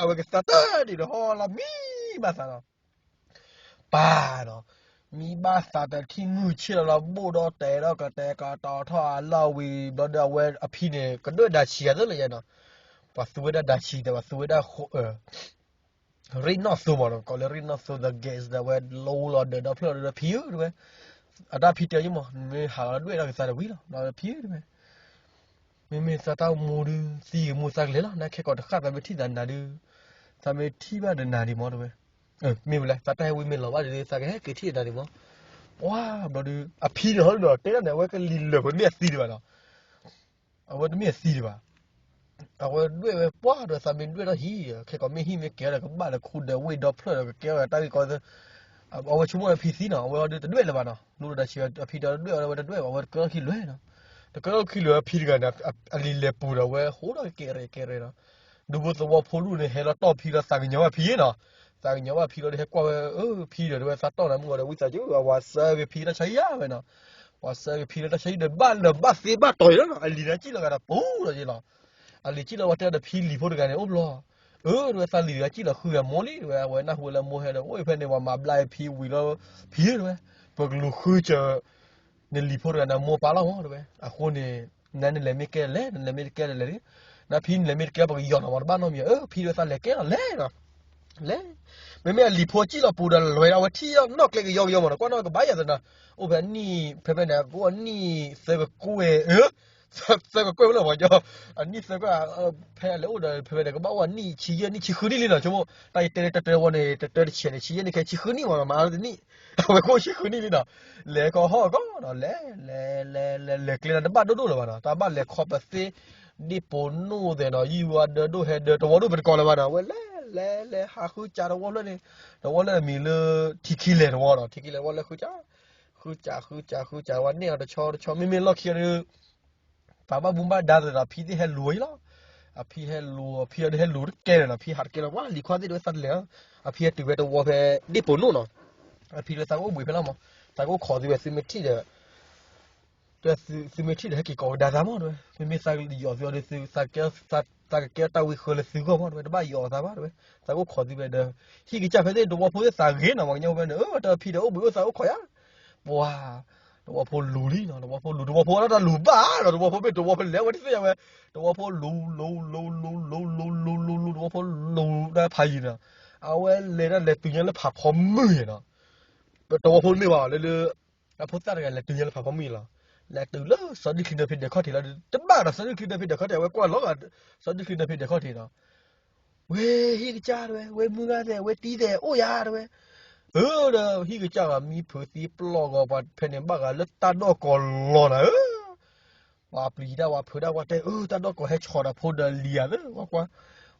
အဝဲကသးတၢ်ဒ်ဒီးဟီၣ်လီၤမံဘၣ်သးဒီး ပၢ်ဒီး မံဘၣ်သးတထံၣ်မုၢ်ဆ့ၣ်လီၤလီၤ ဘိၣ်ဒီးတဲာ်ဒီးကတဲာ်ကတီၤထီၣ်အလီၢ်ဝံၤဘျီဒီး အဝဲအဖံန့ၣ် ကဒွဲၣ်ဒၣ်ဆံးဂၤသ့လၢယဲနီၤ, ပှၤသူဝဲဒၣ်ဒၣ်ဆံး တဲပှၤသူဝဲဒၣ် ရ့ၣ်နီၣ်သိမးနီၤ, ကိးလၢရ့ၣ်နီၣ်သိ the gas ဒီး အဝဲလိလီၤဒီးဒီဖျၢၣ်ဒီးဖံဧၢတဝဲ, အတၢ်ဖံတဲယမး မ့ၢ်ဟးလီၤဒွဲၣ်ဒီးကသးတဝံၤလီၤ ဒီးဖံဧၢတဝဲ, မ့မ့ၢ်သးတၢ်အိၣ်မူဒုး သံဂ့ၤမူသးကလဲၤလီၤ နခ့ကီးတဃၣ် သးမ့ၢ်ထံၣ်သးနၤဒုး, သးမ့ၢ်ထံၣ်ဘၣ်ဒီးနၤဒံးမးတဝဲ, မ့ၢ်ဝဲလဲၣ် သးတၢ်ဟဲဝံၤမ့ၢ်လီၤဘၣ်ဒုး သးကဟဲက့ၤထံၣ်နၤဒံးမး, ပှၤဘျီဒုး အဖံန့ၣ်ဟီဒီး တဲဒၣ်န့ၣ် အဝဲကလံၤလၢာ်ပှဲၤမ့ၢ်အသံဒံးဘၣ်နီၤ အဝဲတမ့ၢ်အသံဒံးဘၣ်, အဝဲဒွဲၣ်ဝဲပှၢ်ဒီး သးမ့ၢ်ဒွဲၣ်ထီၣ်ဟံၣ်ဒီး ခဲကိးမ့ၢ်ဟံၣ်မ့ၢ်ကဲဒီး ကဘၣ်လၢခူဒီးဝ့ၢ်ဒီဖျၢၣ်ဒီး ကကဲထီၣ်တၢ်ဂ့ၢ်ကီသ့, အဝဲဆိကမိၣ်အဖံသံနီၤ အဝဲအီၤဒုးတဒွဲၣ်လၢၤဘၣ်နီၤ လိၣ်ဒီးဒၣ်ဆံး အဖံတဲအီၤတဒွဲၣ်အီၤ အဝဲတကဲထီၣ်ခံလွဲၢ်နီၤ, တကဲထီၣ်ခံလွဲၢ် အဖံတဂၤန့ၣ် အလံၤလဲၤပူၤဒီး အဝဲဟိဒီးကဲရဲၣ်ကဲရဲၣ်နီၤ, ဒူဖိသဝီဖိဒူၣ်န့ၣ် ဟဲလီၤတီၢ်ဖံလီၤ သးကညီၤဘၣ်ဖံနီၤ, သးကညီၤဘၣ်ဖံလီၤဒီး ဟဲကွၢ်ဝဲ အၢ ဖံဒီး တဝဲသးတီၢ်နၤ မုၢ်ဂီၤဒီး ဝံသးစူၤ အဝဲသၢဂ့ၤဖံလၢတၢ်ဆါဟံၣ်ယါဝဲနီၤ, ပှၤသၢဂ့ၤဖံလၢတၢ်ဆါဟံၣ်ဒီး ဘၣ်လၢာ်ဘၣ်သ့ဘၣ်တီၤအံၤလီၤနီၤ အလံၤန့ၣ်စံၣ်လီၤဂၤဒီးပူၤဒီးယ့လီၤ, အလံၤစံၣ်လီၤဝဲတဲဒီးဖံလံၤဖိတဂၤန့ၣ် အိၣ်ဘျီ အၢ တဝဲသးလံၤတဂၤစံၣ်လီၤဃုဂၤမိၢ်လံ တဝဲ အဝဲနၢ်ဟူလၢမိၢ်ဟဲဒီး အိၣ်ဖဲန့ၣ် ပှၤမၤဘျါဖံဝံၤလီၤ ဖံတဝဲ ပကလူၤဃုစၢၤ နလံၤဖိတဂၤန့ၣ်မိၢ်ပၢ်လီၤမး တဝဲ အဃိန့ၣ် နနလဲၤမ့ၢ်ကဲလဲၣ် နလဲၤမ့ၢ်တကဲလဲၣ်လံ, နဖံနလဲၤမ့ၢ်တကဲ ပကယီၤနီၤမး တဘၣ်နီတမံၤ အၢ ဖံတဝဲသးလဲၤကဲလီၤလဲၣ်နီၤ, လဲၤ, မ့မ့ၢ်အလံၤဖိစံၣ်လီၤပူၤဒီးလဲၤဒီး အဝဲထံၣ်နီၣ်ကျဲကယီကယီမးနီၤ ကွၢ်နီၣ်ကဘၣ်ယၤသနာ် အိၣ်ဖဲနံၣ် ဖဲဖဲန့ၣ် ကအိၣ်နံၣ်သၢကကွဲၢ် သၢကကွဲၢ်ဖဲလဲၣ်ပှၤကညီ, အနံၣ်သၢကကွဲၢ် ဖဲလဲၣ်အိၣ်ဒီး ဖဲဖဲန့ၣ် ကဘၣ်အိၣ်နံၣ်ဆံယဲၢ်နံၣ်ဆံဃုနံၣ်လံနီၤ ဆိကမိၣ် တၢ်ယတဲတၢ်တဲဝဲန့ၣ် တၢ်တဲတဆဲးန့ၣ် ဆံယဲၢ်နံၣ်ခဲဆံဃုနံၣ်မးနီၤ မၤအါတနံၣ် အဝဲကအိၣ်ဆံဃုနံၣ်လံနီၤ, လဲၤကီဟီၣ်ကီနီၤ လဲၤ လဲၤ လဲၤ လဲၤ လဲၤကျဲလၢတဘၣ်ဒိၣ်ဒိၣ်လၢၤဘၣ်နီၤ တၢ်ဘၣ်လဲၤခီပသ့ ဒ့ၣ်ပိာ်နိၣ်သဲးနီၤ ယုၢ်ဝါဒၢဒိၣ်ဟဲဒၢတဝီဒိၣ်ပတကိးလၢၤဘၣ်နီၤ အဝဲလဲၤ လဲၤ လဲၤ ဟးဃုစးတဝီဖျၢၣ်န့ၣ်, တဝီလၢအမံၤလၢ ထံခံလဲၤတဝီနီၤ ထံခံလဲၤတဝီလဲၤဃုစး ဃုစး ဃုစး ဃုစး ဝဲန့ၢ်အီၤတဆီတဆီ မ့မ့ၢ်လီၢ်ခံအီၤဒီး ပှၤဘၣ်မူဘၣ်ဒါသ့ၣ်ဒီး ဖံသ့ၣ်ဟဲလူၤအီၤလီၤ, အဖံဟဲလူၤ အဖံအီၤဒုးဟဲလူၤတကဲလၢၤနီၤ ဖံဟးတကဲလၢၤ ဝဲလံၤခွါသ့ၣ်ဒုးဝဲသးတလဲၤ, အဖံဟဲတုၤဝဲတဝီဖဲ ဒ့ၣ်ပိာ်နိၣ်နီၤ, အဖံဒုးသးကအိၣ်ဘှံးဖဲလီၤမး, သးကအိၣ်ခိးသုဝဲသုမ့ၢ်ထံၣ်ဒီး သုမ့ၢ်ထံၣ်ဒီးဟဲက့ၤကိးကဒါသးမးတဝဲ, မ့မ့ၢ်သးယီၤသုအီၤဒီး သးကကဲတၢ်ဝံဃၢလၢသုဂီၢ်မးတဝဲ တဘၣ်ယီၤအသးဘၣ်တဝဲ, သးကအိၣ်ခိးသုဝဲဒီး ဟံၣ်ကစၢ်ဖဲသ့ၣ်တဝီဖိသ့ၣ်သးဂ့ၤနီၤ ပှၤကညီဖဲန့ၣ် အၢ တၢ်ဖံဒီးအိၣ်ဘှံးအိၣ်သးအိၣ်ခိးယါ, ပှၤ တဝီဖိလူၤလံနီၤ တဝီဖိလူၤ တဝီဖိလၢတၢ်လူၤဘၣ်ဒီး တဝီဖိမ့ၢ်တဝီဖိလဲၤဝဲတသ့ၣ်ညါဝဲ, တဝီဖိလူၤ လူၤ လူၤ လူၤ လူၤ လူၤ လူၤ လူၤ လူၤ လူၤ တဝီဖိလူၤ တၢ်ဖးယံၤနီၤ, အဝဲလဲၤတၢ်လဲၤတုၤညါလၢဖးဖီမုၢ်နီၤ, တဝီဖိမ့ၢ်ဘၣ်လၢလၢ အဖိသၣ်တဂၤလဲၤတုၤညါလၢဖးဖီမုၢ်လီၤ, လဲၤတုၤလၢစီၤဒံၣ်ချံဒီဖံဒဲးခီၣ်ထံးလီၤ, တဘၣ်ဒီးစီၤဒံၣ်ချံဒီဖံဒဲးခီၣ်ထံး အဝဲကွၢ်လီၤဂာ် စီၤဒံၣ်ချံဒီဖံဒဲးခီၣ်ထံးနီၤ ဝဲဟံၣ်ကစၢ်တဝဲ ဝဲမုၢ်ဂၤသဲး ဝဲတံၤသဲးအိၣ်ယၤတဝဲ, အၢ ဒီးဟံၣ်ကစၢ်ဂၤမံဖုးသံပျီၢ်ဂီၤပှၤဖဲန့ၣ် ဘၣ်ဂၤလၢတၢ်ဒီၣ်ကီၤလီၤနၤဧၢ, ပှၤပျံၤတၢ်ဝဲဖုးတၢ်ဝဲတဲ အၢ တၢ်ဒီၣ်ကီၤဟဲဆီၣ်ဒီးဖိဒီးလံၤဧါသၢ ဝဲကွၢ်,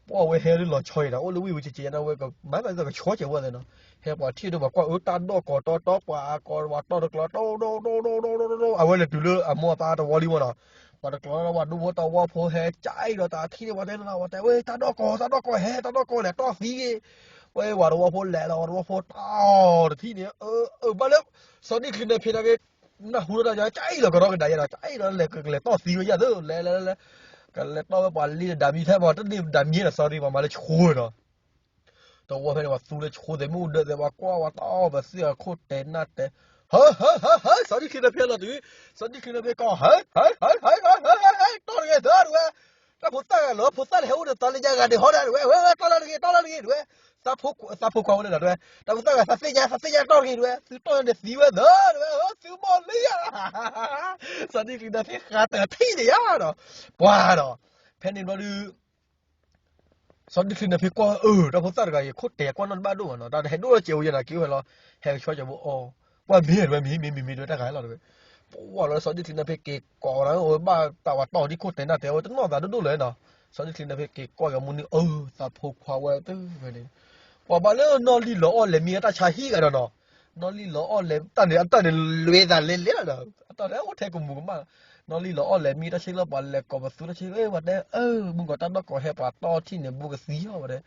ပှၤဝဲဟဲလၢလီၤဆီအံၤဒီး အိၣ်လၢဝ့ၢ်ဝံၤကကဲးန့ၣ် ဝဲကမၤသးကဆီကဲးဝဲသဲနီၤ, ဟဲပှၤထံၣ်ဒိၣ်ပှၤကွၢ် အၢ တၢ်ဒီၣ်ကီၤတီတီပှၤအကီၤပှၤတီတကျီ တီတီတီတီတီ အဝဲလဲၤတုၤလၢအမိၢ်အပၢ်တဝီလံမးနီၤ, ပှၤတကျီဒီးပှၤဒူဖိတဝီဖိဟဲကၠၢ်အံၤဒီးတၢ်ထံၣ်န့ၣ် ပှၤတဲလီၤ ပှၤတဲ ဝဲ တၢ်ဒီၣ်ကီၤ တၢ်ဒီၣ်ကီၤဟဲ တၢ်ဒီၣ်ကီၤလဲၤတီၢ်သံဂ့ၤ, ဝဲပှၤတဝီဖိလဲၤလီၤ ပှၤတဝီဖိတီတထံၣ်န့ၣ် အၢ ဘၣ်လၢ စီၤဒံၣ်ချံန့ၣ်ဖဲန့ၣ်က့ နၢ်ဟူဒီးတၢ် ကၠၢ်အံၤလီၤကဒီးကဒါယဲဒီး ကၠၢ်အံၤလီၤလဲၤကလဲၤတီၢ်သံဝဲယၤသၢ လဲၤလဲၤလဲၤလဲၤ ကလဲၤတီၢ်ဝဲပှၤလံဒီးဒၣ်မံထဲမး တန့ၢ်ဒၣ်မံဒီး စီၤဒံၣ် ပှၤမၤလၢဆိဒီး တဝီဖဲန့ၣ် ပှၤသူလၢဆိသဲး မ့ၣ်အူဒၢသဲး ပှၤကွၢ်ဝဲတီပသ့ၣ်အခိၣ်တဲာ်နၢ်တဲာ် ဟၢ ဟၢ ဟၢ ဟၢ စီၤဒံၣ်ချံန့ၣ်ဖဲလီၤတုၤ စီၤဒံၣ်ချံန့ၣ်ဖဲကီၢ် ဟၢ ဟၢ ဟၢ ဟၢ ဟၢ တီၢ်တဂ့ၤသၢတဝဲ တၢ်ဖိသၣ်ဂၤလီၤ ဖိသၣ်လၢဟဲအိၣ်ဒီးသးလၢယၤဂၤန့ၣ် ဟီဒၣ်တဝဲ ဝဲ ဝဲ တီၢ်လၢတဂ့ၤ တီၢ်လၢတဂ့ၤတဝဲ သးဖိခွါဝဲလၢလီၤတဝဲ တၢ်ဖိသၣ်ဂၤ သးသ့ၣ်ညါ သးသ့ၣ်ညါတီၢ်တဂ့ၤတဝဲ သုတီၢ်န့ၣ်သံဝဲသၢတဝဲ သုဘီၣ်လံယၤ စီၤဒံၣ်ချံန့ၣ်ဖဲဃါတထံၣ်န့ၣ်ယၤဒီး ပှၤဒီး ဖဲန့ၣ်ဘျီဒုး စီၤဒံၣ်ချံန့ၣ်ဖဲကွၢ် အၢ တၢ်ဖိသၣ်တဂၤအံၤ ခိၣ်တဲာ်ကွၢ်နီၣ်တဘၣ်ဒိၣ်မးနီၤ တၢ်ဟဲဒိၣ်လီၤစဲးဝဲယဲနီၤ က့ၤအိၣ်ဖဲလီၤ ဟဲကဆှီကၠီဘိအီ ကွၢ်မ့ၢ်တဝဲ မ့ၢ် မ့ၢ် မ့ၢ် မ့ၢ်တဝဲ တၢ်ဂၤလီၤတဝဲ ပှၢ်လီၤလၢစီၤဒ့ချံန့ၣ်ဖဲက့ၤကိးဝဲဒၣ် အဝဲဘၣ်တၢ်ဝဲတီၢ်ဒ်ခိၣ်တဲာ်နၢ်တဲာ် အဝဲတနီၣ်သးဒိၣ်ဒိၣ်လၢၤနီၤ. စီၤဒ့ချံန့ၣ်ဖဲက့ၤကိးက့ၤမူနံၤ အၢ သးဖိခွါဝဲတဝဲန့ၣ် ပှၤဘၣ်လၢနီၢ်လံၢ်လီၤအီၣ်လဲၤမံအတၢ်ဆါဟံၣ်ဂၤဒီးနီၤ. နီၢ်လံၢ်လီၤအီၣ်လဲၤတၢ်န့ၣ် အတၢ်န့ၣ်လွဲသးလဲၤလဲၤလီၤဒီး အတၢ်န့ၣ်အိၣ်ထဲကမူၤကမၣ်. နီၢ်လံၢ်လီၤအီၣ်လဲၤမံတၢ်ဆါလၢပှၤလဲၤကိးပသူတၢ်ဆါ ဝဲတဲ အၢ မုၢ်ဂီၤတၢ်ဒီၣ်ကိးဟဲပှၤတီၢ်ထံၣ်န့ၣ် ဘူးကသံအီၤဝဲတဲ.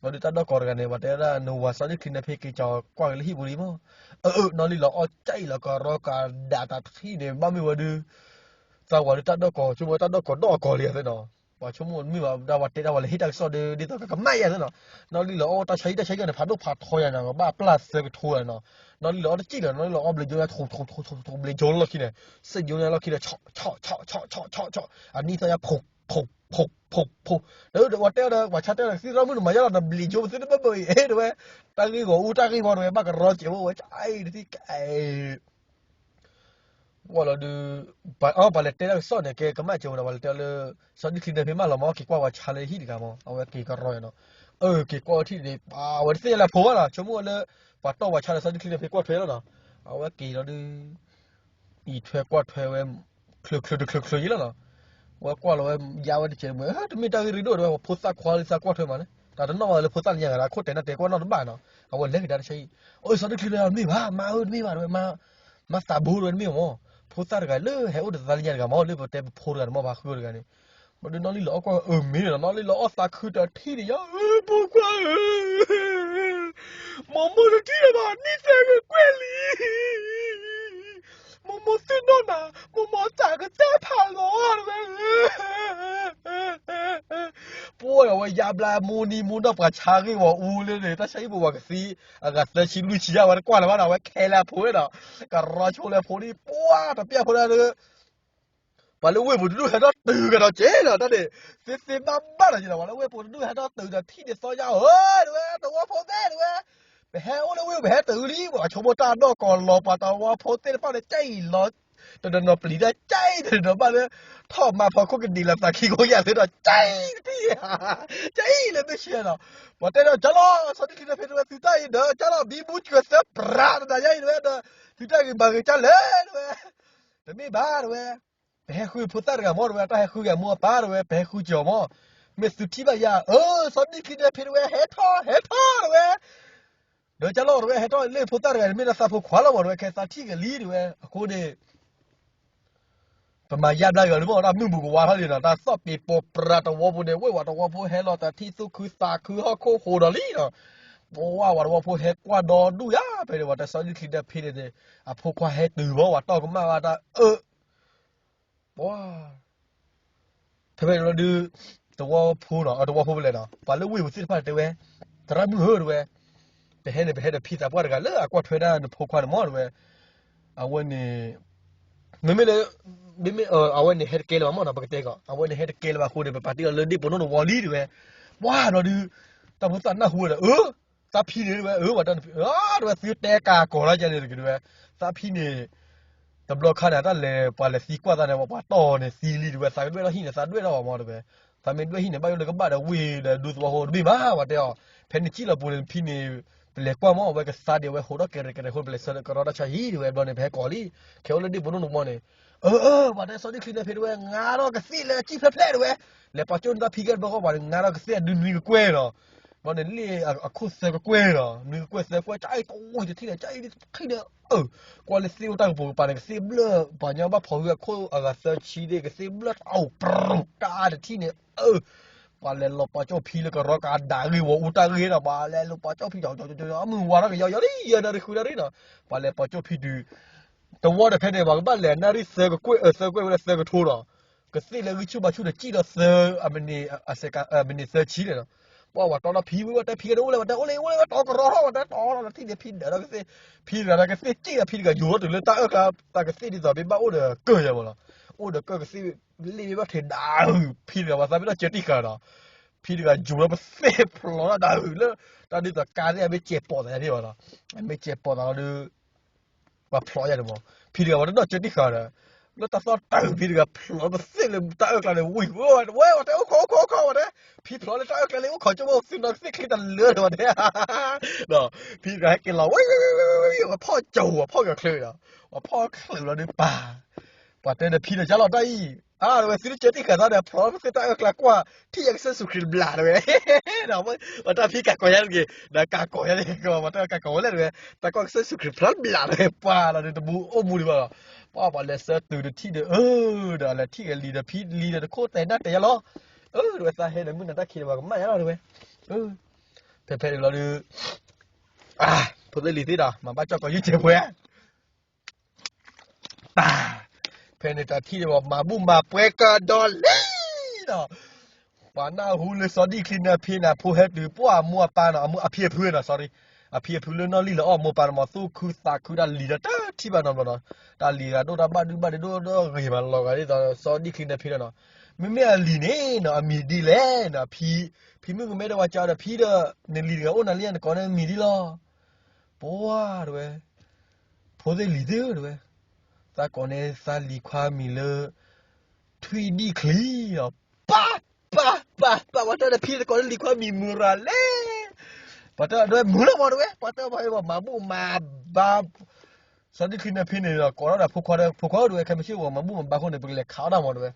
ဘျီဒုးတၢ်ဒီၣ်ကိးတဂၤန့ၣ် ပှၤတဲဝဲဒၣ် နဝၤစီၤဒ့ချံန့ၣ်ဖဲက့ၤကီၤကွၢ်က့ၤလၢဟံၣ်ပူၤလံမး. အၢ အၢ နီၢ်လံၢ်လီၤအီၣ်ကၠဲအံၤလီၤ ကရီကၤဒၣ်တၢ်တထံၣ်န့ၣ် ဘၣ်မ့ၢ်ဝဲဒုး သးဝၤဒုးတၢ်ဒီၣ်ကိး ဆိကမိၣ်တၢ်ဒီၣ်ကိးဒီၣ်အကိာ်လံသ့ၣ်နီၤ. ပှၤဆိကမိၣ်မ့ၢ်ဘၣ်ဒၣ်ဝဲတဲဒၣ်ဝဲလၢဟ့ၣ်တၢ်ကစီၣ်ဒ်သိးကကမၣ်ယၤသ့ၣ်နီၤ. နီၢ်လံၢ်လီၤအီၣ်တၢ်ဆါဟံၣ်တၢ်ဆါဟံၣ်န့ၣ် ဖးဒိၣ်ဖးထီယၤန့ၣ် ဘၣ်ပျၢ်သၢကထိယၤနီၤ. နီၢ်လံၢ်လီၤအီၣ်တစံၣ်လီၤ နီၢ်လံၢ်လီၤအီၣ်ဘျ့ကၠိ ဘျ့ကၠိလီၢ်ခံန့ၣ် စ့ၣ်ကၠိန့ၣ်လီၢ်ခံန့ၣ် ဆီၣ်ဆီၣ်ဆီၣ်ဆီၣ်ဆီၣ်ဆီၣ် အနံၣ်သီညါ ဖိးဖိးဖိးဖိး ဒီးဝဲတဲဒီး ပှၤဆါတဲဒီး သံရီမုၣ်န့ၣ်မၤယါလီၤ နဘျ့ကၠိပသ့ၣ်တဘၣ်ဘၣ်အံၤ တဲဝဲ တၢ်ဂ့ၢ်ဂီၤအူတၢ်ဂ့ၢ်ဂီၤတဝဲ ဘၣ်ကရီစဲးဖိဝဲ ကၠဲအံၤတထံၣ်ကဲ ပှၢ်လီၤဒုး ပှၤလဲၤတဲတၢ်ကစီၣ်န့ၣ် ကဲကမၣ်စၢၤဝဲဒီး ပှၤလဲၤတဲလၢ စီၤဒ့ချံန့ၣ်ဖဲမၢလီၤမး က့ၤကွၢ်ဝဲဆါလၢဟံၣ်တဂၤမး အဝဲက့ၤကရီယၤနီၤ. အၢ က့ၤကွၢ်ထံၣ်န့ၣ် ပှၤဝဲတသ့ၣ်ညါလၢအဖိဘၣ်လီၤ ဆိကမိၣ်ဝဲလၢ ပှၤတီၢ်ဝဲဆါလၢစီၤဒ့ချံန့ၣ်ဖဲကွၢ်ထွဲလီၤနီၤ. အဝဲက့ၤလီၤဒုး အံးထွဲကွၢ်ထွဲဝဲ ချၢချၢတချၢချၢယံၤလီၤနီၤ. ဝဲကွၢ်လီၤဝဲ ယါဝဲတစဲးမ့ၢ် တမ့ၢ်တၢ်ဂ့ၢ်ရ့ဒိၣ်တဝဲ ပှၤဖိသၣ်ခွါလၢသးကွၢ်ထွဲမးန့ၣ် တၢ်တနီၣ်ဝဲလၢဖိသၣ်လၢညါဂၤ ခိၣ်တဲာ်နၢ်တဲာ်ကွၢ်နီၣ်တဘၣ်နီၤ. အဝဲလဲၤကဒါတဆၢအံၤ အိၣ်စီၤဒ့ချံလၢတမ့ၢ်ဘၣ် မါဧၢတမ့ၢ်ဘၣ်တဝဲ မါသးဘိတဝဲတမ့ၢ်မး ဖိသၣ်တဂၤလၢဟဲအိၣ်ဒီးသးလၢညါတဂၤမး လၢပတဲပဖိတဂၤန့ၣ်မး ပှၤဃုတဂၤန့ၣ်. ဘျီဒုးနီၢ်လံၢ်လီၤအီၣ်ကွၢ်အၢမ့ၢ်န့ၣ်နီၤ နီၢ်လံၢ်လီၤအီၣ်သးခုတထံၣ်န့ၣ် ယါဧၢ ဖိခွါဧၢ မိၢ်မိၢ်တထံၣ်လၢၤဘၣ် နံၣ်သၢကကွဲၢ်လံ မိၢ်မိၢ်သ့ၣ်နီၣ်နၤ မိၢ်မိၢ်သးကသဲဖးလီၤတဝဲ ပှၢ်ဒီးဝဲယါဘျါမူနံၤမူနီၢ်ပှၤဆါဂ့ၢ်ဝီၤအူလၢန့ၣ် တၢ်ဆါဟံၣ်ပူၤပှၤကသံ အဂၤသၢဆံလွံၢ်ဆံယါဝဲတကွၢ်လၢၤဘၣ်နီၤ အဝဲခဲလၢာ်အဖိဝဲဒီး ကရီဆိလၢအဖိဒ် ပှၢ်တပျၢ်ဖိဒၣ်လၢ ပှၤလၢဝ့ၢ်ပူၤတဒူၣ်ဟဲထီၣ်တုၤကဒီးက့ၤနီၤ တၢ်န့ၣ် သ့သ့ဘၣ်ဘၣ်ဒီးက့ၤနီၤ ပှၤလၢဝ့ၢ်ပူၤတဒူၣ်ဟဲထီၣ်တုၤဒီးထံၣ်န့ၣ်သီညါဧၢ တဝဲ တဝီဖိသ့ၣ်တဝဲ ပဟဲအိၣ်လၢဝ့ၢ်ပဟဲတုၤလံ ပှၤဆိကမိၣ်တၢ်ဒီၣ်ကိးလီၤ ပှၤတဝီဖိသ့ၣ်တဖၣ်န့ၣ် ကၠဲအံၤလီၤ တနီၤနီၤပျံၤတၢ် ကၠဲအံၤတနီၤနီၤဘၣ်လၢ ထီၣ်မၤဖီခိၣ်ကဒံးလီၤသးခံကိးယၤသ့ဒီး ကၠဲအံၤတထံၣ် ကၠဲအံၤလၢမ့ၢ်ဆံးနီၤ ပှၤတဲဒီး ကၠီလီၤ စီၤဒ့ချံန့ၣ်ဖဲတဝဲ သုတၢ်အံၤဒီး ကၠီလီၤ ဘံဘူစှၤသၢပြးတနၤညါအံၤတဝဲဒီး သုတၢ်ဂ့ၤမၤဂ့ၤကၠီလဲၣ်တဝဲ တမ့ၢ်ဘၣ်တဝဲ ပဟဲဃုဖိသၣ်တဂၤမးတဝဲ တၢ်ဟဲဃုဂၤမိၢ်အပၢ်တဝဲ ပဟဲဃုကၠီမး မ့ၢ်သုထံၣ်ဘၣ်ယၤ အၢ စီၤဒ့ချံန့ၣ်ဖဲတဝဲ ဟဲထီၣ် ဟဲထီၣ်တဝဲ ဒီးကၠီလီၤတဝဲ ဟဲထီၣ်လၢဖိသၣ်တဂၤန့ၣ် မ့ၢ်ဒၣ်သးဖိခွါလီၤမးတဝဲ ခဲသးထံၣ်ကလံတဝဲ အဃိန့ၣ် ပမၤယါဘျါဂ့ၤအီၤလံမး တၢ်မုၢ်ဘူးကဝါထီၣ်လံနီၤ တၢ်သီၣ်ပ့ၤပိာ်ပြးတဝီဖိန့ၣ် ဝဲၢ်ဝဲတဝီဖိဟဲလီၤတၢ်ထံၣ်သူၣ်ခုသးခုဟီၣ်ခိၣ်ဟူးဒီးလံနီၤ ပဝဲဝဲတဝီဖိဟဲကွၢ်ဒီဒူၣ်ယါ ဖဲန့ၣ် ပှၤတၢ်စီၤဒ့ချံန့ၣ်ဖဲန့ၣ်န့ၣ် အဖိခွါဟဲတုၤဘၣ် ပှၤတီၢ်ကမၣ်ဘၣ်တၢ်အၢ ပှၤ ဖဲဖဲန့ၣ်လီၤဒုး တဝီဖိနီၤ တဝီဖိဖဲလဲၣ်နီၤ ပှၤလၢဝ့ၢ်ပူၤသ့ၣ်တဖၣ်န့ၣ်တဲဝဲ သရၣ်မုၣ်ဧၢတဝဲ ပဟဲန့ၣ် ပဟဲဒီးဖံသးပှၢ်တဂၤလၢအကွၢ်ထွဲဒၣ်နဖိခွါန့ၣ်မးတဝဲ အဝဲန့ၣ် မ့မ့ၢ်လၢ မ့မ့ၢ် အဝဲန့ၣ်ဟဲတကဲလၢၤဘၣ်မးနီၤ ပကတဲကီး အဝဲန့ၣ်ဟဲတကဲလၢၤဘၣ်အဃိန့ၣ် ပပာ်တ့ၢ်အီၤလၢဒ့ၣ်ပိာ်နိၣ်တဝီလံတဝဲ ပှၤဘျီဒုး တၢ်ဖိသၣ်နၢ်ဟူဝဲဒီး အၢ သးဖံန့ၣ်တဝဲ အၢ ပှၤတၢ် တဝဲ သုတဲကၤကီၤလၢယၤန့ၣ်တက့ၢ်တဝဲ သးဖံန့ၣ် တဘျီခါန့ၣ် တၢ်လဲၤ ပှၤလဲၤသံကွၢ်သးန့ၣ် ပှၤတီၢ်န့ၣ်သံလံတဝဲ သးကဒွဲၣ်ထီၣ်ဟံၣ်န့ၣ် သးဒွဲၣ်ထီၣ်ဘၣ်မးတဝဲ သးမ့ၢ်ဒွဲၣ်ဟံၣ်န့ၣ် ဘၣ်ယိၣ်လၢကဘၣ်ဒီးဝ့ၢ်ဒီးဒူသဝီဖိတဘ့ၣ်ဘၣ် ပှၤတဲအီၤ ဖဲန့ၣ်စံၣ်လီၤပူၤန့ၣ် ဖံန့ၣ် ပလဲၤကွၢ်မး အဝဲကသါဒံး အဝဲဟိးထီၣ်ကဲရဲၣ်ကဲရဲၣ်အဃိ ပလဲၤဆှၢကရီတၢ်ဆါဟံၣ်တဝဲ ဘျီန့ၣ် ပဟဲကီၤလံ ခဲအိၣ်လၢဒ့ၣ်ပိာ်နိၣ်တဝီန့ၣ် အၢ အၢ ပှၤတဲစီၤဒ့ချံန့ၣ်ဖဲတဝဲ ငါထီၣ်ကသ့ၣ်လၢအစံၣ်ဖျဲးဖျဲးတဝဲ လဲၤပာ်ကၠိၣ်န့ၢ်တၢ်ဖံကဲတဘျီဃီ ပှၤန့ၣ် ငါထီၣ်ကသ့ၣ်အဒုနွံကကွဲၢ်နီၤ ဘျီန့ၣ် လ့ၣ်အခိၣ်သၢကကွဲၢ်နီၤ နွံကကွဲၢ်သၢကကွဲၢ် ကၠဲအံၤတအိၣ်တထံၣ်န့ၣ် ကၠဲအံၤတထံၣ်န့ၣ် အၢ ကွၢ်လၢသ့ၣ်အိၣ်တၢ်ကပိာ်ကပၤန့ၣ် ကသ့ၣ်ဘျၢၣ် ပှၤညီဘၣ်ဖီၣ်ဟုအခိၣ်အဂၤသၢဆံန့ၣ် ကသ့ၣ်ဘျၢၣ်တအိၣ်ပြူၤ တၢ်တထံၣ်န့ၣ် အၢ ပှၤလဲၤလီၤပာ်ကၠိၣ်ဖံလၢကရီကၤဒၣ်ဂ့ၢ်ဝီၤအူတၢ်ဂ့ၢ်နီၤ ပှၤလဲၤလီၤပာ်ကၠိၣ်ဖံ အမုၢ်ဝါထီၣ်ကယီယီလံ ယဲၢ်နၣ်ရံၣ်ဃုနၣ်ရံၣ်နီၤ ပှၤလဲၤပာ်ကၠိၣ်ဖံတုၤ တဝီဒီးဖဲန့ၣ် ပှၤကဘၣ်လဲၤနၣ်ရံၣ်သၢကကွဲၢ် အၢ သၢကကွဲၢ်ဝဲလၢသၢကထိနီၤ ကသ့ၣ်လၢဂံၢ်ဆူၣ်ဘါဆူၣ်န့ၣ် စံၣ်ဒီးသၢ အမံးနံး အမံးနံးသၢဆံန့ၣ်နီၤ ပှၤဝဲတီထီၣ်ဖံဝဲ ဝဲတဲဖံကဲန့ၣ်အိၣ်လဲၣ် ဝဲတဲအိၣ်လံ အိၣ်လံ ဝဲတီကရီထီၣ် ဝဲတဲတီထီၣ်လၢထံၣ်န့ၣ် ဖံဒၢးဒီးကသ့ၣ် ဖံတဂၤဒီးကသ့ၣ်စံၣ်ဒီးဖံတဂၤယိၤထီၣ်တုၤလၢတၢ်အၢၣ်ကျါ တၢ်ကသ့ၣ်ဒ်သိးမ့ၢ်ဘၣ်အိၣ်ဒီးကၢၢ်ယၤမးနီၤ အိၣ်ဒီးကၢၢ်ကသ့ၣ် လ့ၣ်မ့ၢ်ဘၣ်ထဲဒၣ်ဟုၣ် ဖံတဂၤပှၤသးမ့ၢ်ထီၣ်စၢတံၢ်ဃာ်ဒီး ဖံတဂၤယိၤဒီးပသ့ၣ်ဖျိးထီၣ်ဒၣ်ဟုၣ်လၢ တၢ်ဒ်သိးကါသ့ၣ်အမ့ၢ်စဲးပိာ်သးယၤန့ၣ်မးနီၤ အမ့ၢ်စဲးပိာ်သးလီၤဒုး ပှၤဖျိးယၤန့ၣ်မး ဖံတဂၤပှၤတနီၣ်စၢတံၢ်ဃာ်ဒီး လၢတၢ်သီၣ်တၢ်ဖံတဂၤဖျိးပသ့ၣ်လၢတၢ်အၢၣ်ကျါန့ၣ် ဝံၤဝဲဝဲတဲ အိၣ်ခိး အိၣ်ခိး အိၣ်ခိးဝဲတဲ, ဖံဖျိးလၢတၢ်အၢၣ်ကျါလၢ အိၣ်ခိးကၠိမိၣ် သုနီၢ်ကသ့ၣ်ချ့တလၢဒီးဝဲတဲ, ဒီးဖံတဂၤဟဲက့ၤလီၤ ဝဲ ဝဲဖီၣ်ကၠိဝဲဖီၣ်ကၠိချုးဒီး, ဝဲဖီၣ်ချုးလီၤဒီးပၢ် ပှၤတဲဒီးဖံဒီး ယါလီၤတၢ်အံၤ, အါ ဝဲသုတကၢတံၢ်ဃာ်သးဒီး ဖျိးပသ့ၣ်တၢ်အၢၣ်ကျါကွၢ် ထံၣ်ယကစၢ်ယ့ၣ်ၡူးခရံာ်တဘျးတဝဲ, ဒီးပှၤတၢ်ဖံကးကီၤယါတဂ့ၤ ဒီးကးကီၤယါတဂ့ၤ ပှၤတၢ်ကးကီၤဝဲလဲၣ်တဝဲ, တၢ်ကီၢ်ကစၢ်ယ့ၣ်ၡူးခရံာ်ဖျိးတဘျးတဝဲ ပှၤလီၤဒီးတဘူးအိၣ်မူဒံးဘၣ်လီၤ, ပှၤပှၤလဲၤဆၢတုၤတထံၣ်ဒီး အၢ ဒီးလဲၤထံၣ်က့ၤလံၤဒီးဖံလံၤဒီးတခိၣ်တဲနၢ်တဲယါလီၤ, အၢ တဝဲသးဟဲဒီးမုၢ်နၤတၢ်ခံးဒီးပှၤကမၣ်ယါလီၤတဝဲ, ဖဲဖဲန့ၣ်လီၤဒီး ဖိသ့ၣ်လံၤသ့ၣ်ဒီး မၤဘၣ်ကၠီၣ်ကီးယုၢ်စဲးပှဲၤ ဖဲန့ၣ်တၢ်ထံၣ်န့ၣ် ပှၤမၤဘူၣ်မၤပှဲၤကဒီးလံဒီး, ပှၤနၢ်ဟူလၢစီၤဒံၣ်ချံနၢဖံန့ၣ် ဖိဟဲတုၤ ပှၢ်အမိၢ်အပၢ်နီၤ အမိၢ်အဖံအဖုနီၤ sorry, အဖံအဖုလၢနီၢ်လံၢ်လၢအီၣ်မိၢ်ပၢ်န့ၣ် မၤသူၣ်ခုသးခုတၢ်လံၤဒီးတထံၣ်ဘၣ်နီတဘျီနီၤ, တၢ်လံၤဂၤဒိၣ်တၢ်ဘၣ်ဒုဘၣ်ဒဲးဒိၣ်ဒိၣ်ဂ့ၤမးလီၤဂာ်ဒ်သိးစီၤဒံၣ်ချံနၢဖံလီၤနီၤ, မ့မ့ၢ်အလံၤန့ၣ်နီၤ အမံၤဒ်လဲၣ်နီၤ ဖံ, ဖံမုၣ်ကမဲဒီးဝဲကဒီးဖံဒီး နလံၤတဂၤအိၣ်နၤလံ နကိးန့ၣ်မံၤဒ်လီၤ ပှၤတဝဲ, ဖိသ့ၣ်လံၤသ့ၣ်ဧၢတဝဲ, သးကိးန့ၣ်သးလံၤခွါမံၤလၢ ထွံၣ်ဒံၣ်ချံလီၤ, ပၢ်, ပၢ်, ပၢ်, ပၢ်, ပှၤတဲဒီးဖံတကိးလၢလံၤခွါမံၤမုၢ်ရၤလဲၣ်, ပှၤတဲဒီးမုၢ်လီၤမးတဝဲ, ပှၤတဲပှၤမၤဘူၣ်မၤဘါ စီၤဒံၣ်ချံနၢဖံန့ၣ်ဒီး ကိးထီၣ်ဒီးဖိခွါဒီး ဖိခွါဧၢတဝဲ ခဲမုၢ်ဆ့ၣ်ဂီၤမၤဘူၣ်မၤဘါအဃိန့ၣ် ပကလဲၤခးအီၣ်တၢ်မးတဝဲ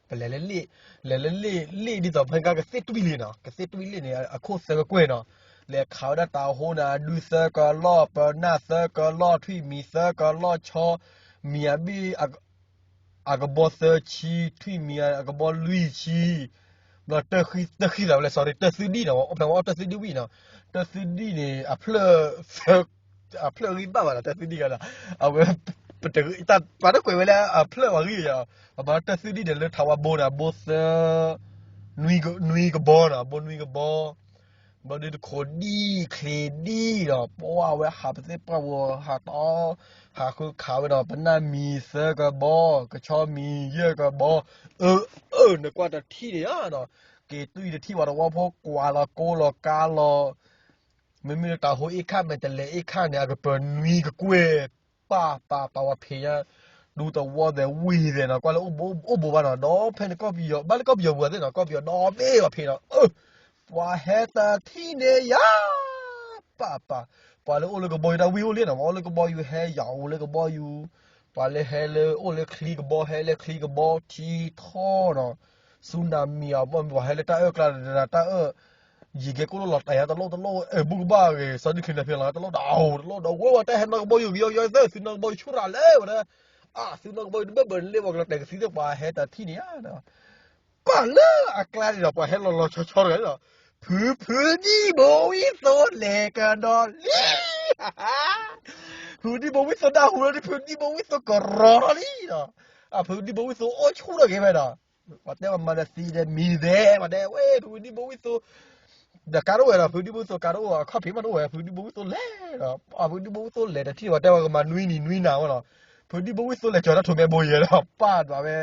ပလဲၤလၢလ့ၣ်, လဲၤလၢလ့ၣ်, လ့ၣ်ဒ်သိးဖဲကါကသ့ၣ်တွံၣ်လ့ၣ်နီၤ, ကသ့ၣ်တွံၣ်လ့ၣ်န့ၣ် အခိၣ်သၢကကွဲၢ်နီၤ, လဲၤခးဝဲဒၣ်တၢ်ဟိန့ၣ် အဒုသၢကလီၢ်, ပနၢ်သၢကလီၢ်, ထွံၣ်မံၤသၢကလီၢ်, ဆီမံၤအဘ့ၣ် အကဘီသၢဆံ, ထွံၣ်မံၤအကဘီလွံၢ်ဆံ, ဘျီတၢ်ဃံသးဝဲလဲၣ် sorry တၢ်သုဒံၣ်နီၤ, အိၣ်ဖျဲၣ်ဝဲအီၣ်တၢ်သုဒံၣ်ဝံၣ်နီၤ, တၢ်သုဒံၣ်န့ၣ် အဖျၢၣ် အဖျၢၣ်ဂံၢ်ဘၣ်ဘၣ်နီၤ, တၢ်သုဒံၣ်ဂၤဒီး အဝဲ ပှၤတကွဲးဝဲလၢအဖျၢၣ်ပှၤဂံၢ်ယၤ, ပမၤတၢ်သုဒံၣ်ဒီးလၢထးဝါဘိန့ၣ် အဘိသၢ နွံကဘီနီၤ, ဘိနွံကဘီ, ဘျီဒုးတခိးဒံၣ်ချ့ဒံၣ်ဒီး ပှၤဝဲဟးပသ့ၣ်ပှၢ်ဝဲဟးတီ ဟးဃုခးဝဲဒီး ပနၢ်မံၤသၢကဘီ, ကဆီမံၤယဲၢ်ကဘီ, အၢ အၢ နကွၢ်တထံၣ်န့ၣ်ဧါနီၤ, က့ၤတွံၢ်တထံၣ်ဝဲတဝီဖိကွၢ်လီၤကိလီၤကါလီၤ မ့မ့ၢ်လၢတၢ်ဟိအ့ၣ်ခၣ်မဲာ်တလဲၤအ့ၣ်ခၣ်န့ၣ် အကပၢၤနွံကကွဲၢ်, ပၢ်ပၢ်ပၢ်ဝဲဖံးညါ, ဒူသဝီသဲးဝံၤသဲးနီၤ, ကွၢ်လၢအိၣ်ဘိဘၣ်နီၤ, ဒီးဖဲန့ၣ်ကီၢ်ပယီၤ ဘၣ်လၢကီၢ်ပယီၤပူၤသ့ၣ်နီၤ, ကီၢ်ပယီၤဒီဘ့ၣ်ဝဲဖံးနီၤ, ပှၤဟဲတထံၣ်န့ၣ်ယၤ, ပၢ်ပၢ်, ပှၤလၢအိၣ်လၢကဘီယူၤတၢ်ဝံၣ်အိၣ်လံနီၤ, ပှၤအိၣ်လၢကဘီယူၤဟဲယၤအိၣ်လၢကဘီယူၤ, ပှၤလၢဟဲလၢအိၣ်လၢချံကဘီ ဟဲလၢချံကဘီထံထီၣ်နီၤ, ဆူနၤမံၤအဘီ ပှၤဟဲလၢတၢ်အၢၣ်ကျါဒီးတၢ်အၢၣ် ယံာ်ကဲကိၣ်လိၣ်လီၤတဲာ်ယါတလိၣ်တလိၣ် အဲၣ်ဘူၣ်ကဘၣ်ဂ့ၤ စီၤဒံၣ်ချံနၢဖံးလီၤတလိၣ်ဒီး တလိၣ်ဒီး ဝဲဝဲတၢ်ဟဲနီၢ်ကဘီယူၤကယီကယီသၢ သုနီၢ်ကဘီယူၤဆူၣ်ရၤလဲၣ်ဝဲဒၣ်, အါ သုနီၢ်ကဘီယူၤတဘၢၣ်ဘၢၣ်လၢပှၤကလီၤတဲာ်ကသံသ့ၣ် ပှၤဟဲတထံၣ်န့ၣ်ဧါဒီး ပှၤလၢအကျါန့ၣ်ဒီး ပှၤဟဲလီၤလီၤဆီဆီတဂၤန့ၣ်ဒီး ဖုဖုဒံၣ်ဘိဝံသိလဲၤကဒီးလံ ဖုဒံၣ်ဘိဝံသိဒၣ်ဟူလီၤဒ် ဖုဒံၣ်ဘိဝံသိကရီထီၣ်လံဒီး အဖုဒံၣ်ဘိဝံသိအိၣ်ဆူၣ်ထီၣ်က့ၤဖဲဒီး ပှၤတဲပှၤမၤဒီးသံဒီးမံၤသဲး ပှၤတဲဝဲ ဖုဒံၣ်ဘိဝံသိ ဒီးကါတအိၣ်ဝဲဒီး ဖုဒံၣ်ဘိဝံသိကါတအိၣ် အခီၣ်ဖံးမးတအိၣ်ဝဲ ဖုဒံၣ်ဘိဝံသိလဲၤဒီး အဖုဒံၣ်ဘိဝံသိလဲၤတထံၣ် ပှၤတဲပှၤကမၤနွံနံၤနွံနၤဝဲဒီး ဖုဒံၣ်ဘိဝံသိလဲၤကၠီၤတၢ်ထိးမဲဘိယဲဒီး ပၢ်ဒွးဝဲ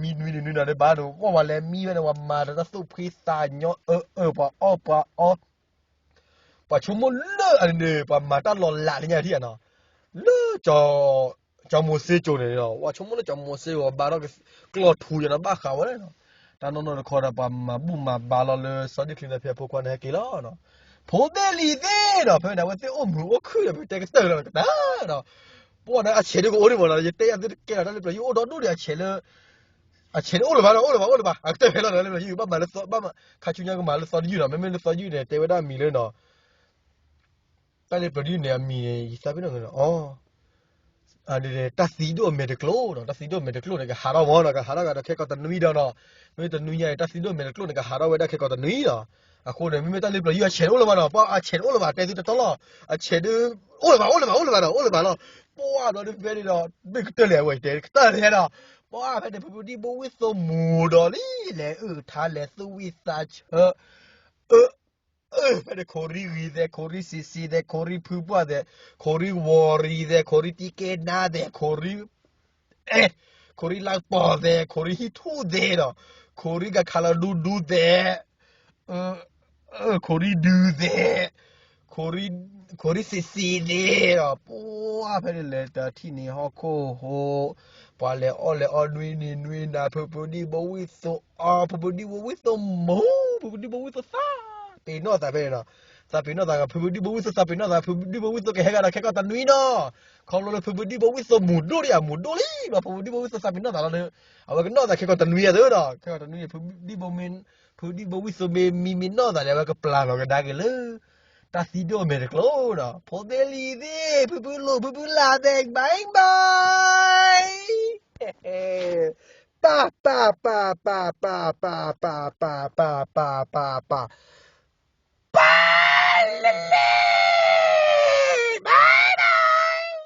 မံနွံနံၤနွံနၤဒီးဘၣ်ဒီး ကွၢ်ဝဲလဲၤမံဝဲန့ၣ် ပှၤမၤဒီးတၢ်သူၣ်ဖှံသးညီ အၢ အၢ ပှၤအီၣ်ပှၤအီ ပှၤဆိကမိၣ်လၢအန့ၣ် ပှၤမၤတၢ်လီၤလးလၢညါထံၣ်နီၤ, လၢ ကၠီၤမိၤၡ့ကၠိန့ၣ်နီၤ ပှၤဆိကမိၣ်လၢကၠီၤမိၤၡ့ဂီၤဘါထီၣ်ကျီၢ်ထူယနီၤ ဘၣ်ဃးဝဲနီၤ, တၢ်နီၢ်နီၢ်တခီဒီး ပှၤမၤဘူၣ်မၤဘါလီၤလၢ စီၤဒံၣ်ချံန့ၣ်ဖဲအဖိခွါန့ၣ်ဟဲက့ၤလီၤနီၤ, ဖိသ့ၣ်လံၤသ့ၣ်နီၤ ဖဲန့ၣ် အဝဲသ့ၣ်အိၣ်မုာ်အိၣ်ခုၣ်ဒီး ပတဲကတၢၢ်လီၤကတၢၢ်နီၤ, ပှၤန့ၣ်အဆဲးဒုကအိၣ်ဒံးမးနီၤ ယတဲယၤသုတကဲလီၤ တၢ်လၢပျၢၤယုၢ်အိၣ်ဒီဒူၣ်ဒီးအဆဲးလၢ အဆဲးန့ၣ်အိၣ်လၢၤဘၣ်နီၤ အိၣ်လၢၤဘၣ် အိၣ်လၢၤဘၣ် အကတၢၢ်ဖဲလီၤဒီး လၢပျၢၤယုၢ်ဘၣ်မၤလၢသီ ဘၣ်မၤ ခါဆူညါကမၤလၢသီတယုၢ်နီၤ မ့မ့ၢ်လၢသီတယုၢ်န့ၣ် တဲဝဲဒၣ်မံၤလၢနီၤ တၢ်လၢပျၢၤတယုၢ်န့ၣ် အမံၤန့ၣ် ယသးပ့ၤနီၣ်န့ၣ် အီ တၢ်သံဒိၣ်အမဲာ်တကျိၤနီၤ တၢ်သံဒိၣ်အမဲာ်တကျိၤန့ၣ် ကဟးထီၣ်မးနီၤ ကဟးထီၣ်ကဒီးခဲကိးတနွံဒီးနီၤ မ့ၢ်တနွံညါအံၤ တၢ်သံဒိၣ်အမဲာ်တကျိၤန့ၣ် ကဟးထီၣ်ဝဲဒၣ်ခဲကိးတနွံနီၤ အဃိန့ၣ် မ့မ့ၢ်တၢ်လၢပျၢၤယုၢ်အဆဲးန့ၣ်အိၣ်လၢၤဘၣ်နီၤ ပှၤအဆဲးန့ၣ်အိၣ်လၢၤဘၣ် တဲသုတတီလီၤ အဆဲးဒု အိၣ်လၢၤဘၣ် အိၣ်လၢၤဘၣ် အိၣ်လၢၤဘၣ်နီၤ အိၣ်လၢၤဘၣ်လီၤ ပှၤဘျီဒုဖဲန့ၣ်ဒီး ဒုကတၢၢ်လဲၤဝဲတဲကတၢၢ်လဲၤနီၤ ပှၤဖဲန့ၣ် ဖုဒံၣ်ဘိဝံသိမူၤဒီးလံ လဲၤအုၣ်ထါလဲၤသူၣ်ဝံၣ်သးဆၢ အ ဖဲန့ၣ် ခိၣ်ရံဂံၤသဲး ခိၣ်ရံစံးစံးသဲး ခိၣ်ရံဖုပှၢ်သဲး ခိၣ်ရံဝီၤရံၤသဲး ခိၣ်ရံတံကဲနါသဲး ခိၣ်ရံ အဲ ခိၣ်ရံလါပီၤသဲး ခိၣ်ရံဟံၣ်ထူၣ်သဲးဒီး ခိၣ်ရံကခးလီၤဒူဒူသဲး ခိၣ်ရံဒုးသဲး ခိၣ်ရံစံးစံးသဲးဒီး ပှၤဖဲန့ၣ်လဲၤတထံၣ်န့ၣ် ဟီၣ်ခိၣ်ဟိး ပှၤလဲၤအီၣ်လဲၤအီနွံနံၤနွံနၤ ဖုဖုဒံၣ်ဘိဝံၣ်သိအီ ဖုဖုဒံၣ်ဘိဝံၣ်သိမူ ဖုဖုဒံၣ်ဘိဝံၣ်သိသးပ့ၤနီၣ်သးဖဲန့ၣ်နီၤ. သးပ့ၤနီၣ်သး ဖုဖုဒံၣ်ဘိဝံၣ်သိ သးပ့ၤနီၣ်သး ဖုဖုဒံၣ်ဘိဝံၣ်သိကဟဲဂၤဒီးခဲကီၢ်တနွံနီၤ. ခီဖျိလၢဖုဖုဒံၣ်ဘိဝံၣ်သိမူၤဒိၣ်လံဧါ မူၤဒိၣ်လံဘၣ် ဖုဖုဒံၣ်ဘိဝံၣ်သိသးပ့ၤနီၣ်သးလီၤဒီး အဝဲကနီၣ်သးခဲကီၢ်တနွံအသိးနီၤ. ခဲကီၢ်တနွံန့ၣ် ဖုဖုဒံၣ်ဘိ ဖုဖုဒံၣ်ဘိဝံၣ်သိမ့ၢ်မံမ့ၢ်နီၣ်သးန့ၣ် အဝဲကပျၢ်လီၤကဒါက့ၤလၢ တၢ်သံဒိၣ်အမဲာ်တကျိၤနီၤ. ဖိသ့ၣ်လံၤသ့ၣ် ဖုဖုလိၤ ဖုဖုလၢ်သ့ၣ် bye bye. ပၢ်ပၢ်ပၢ်ပၢ်ပၢ်ပၢ်ပၢ်ပၢ်ပၢ်ပၢ်ပၢ်ပၢ်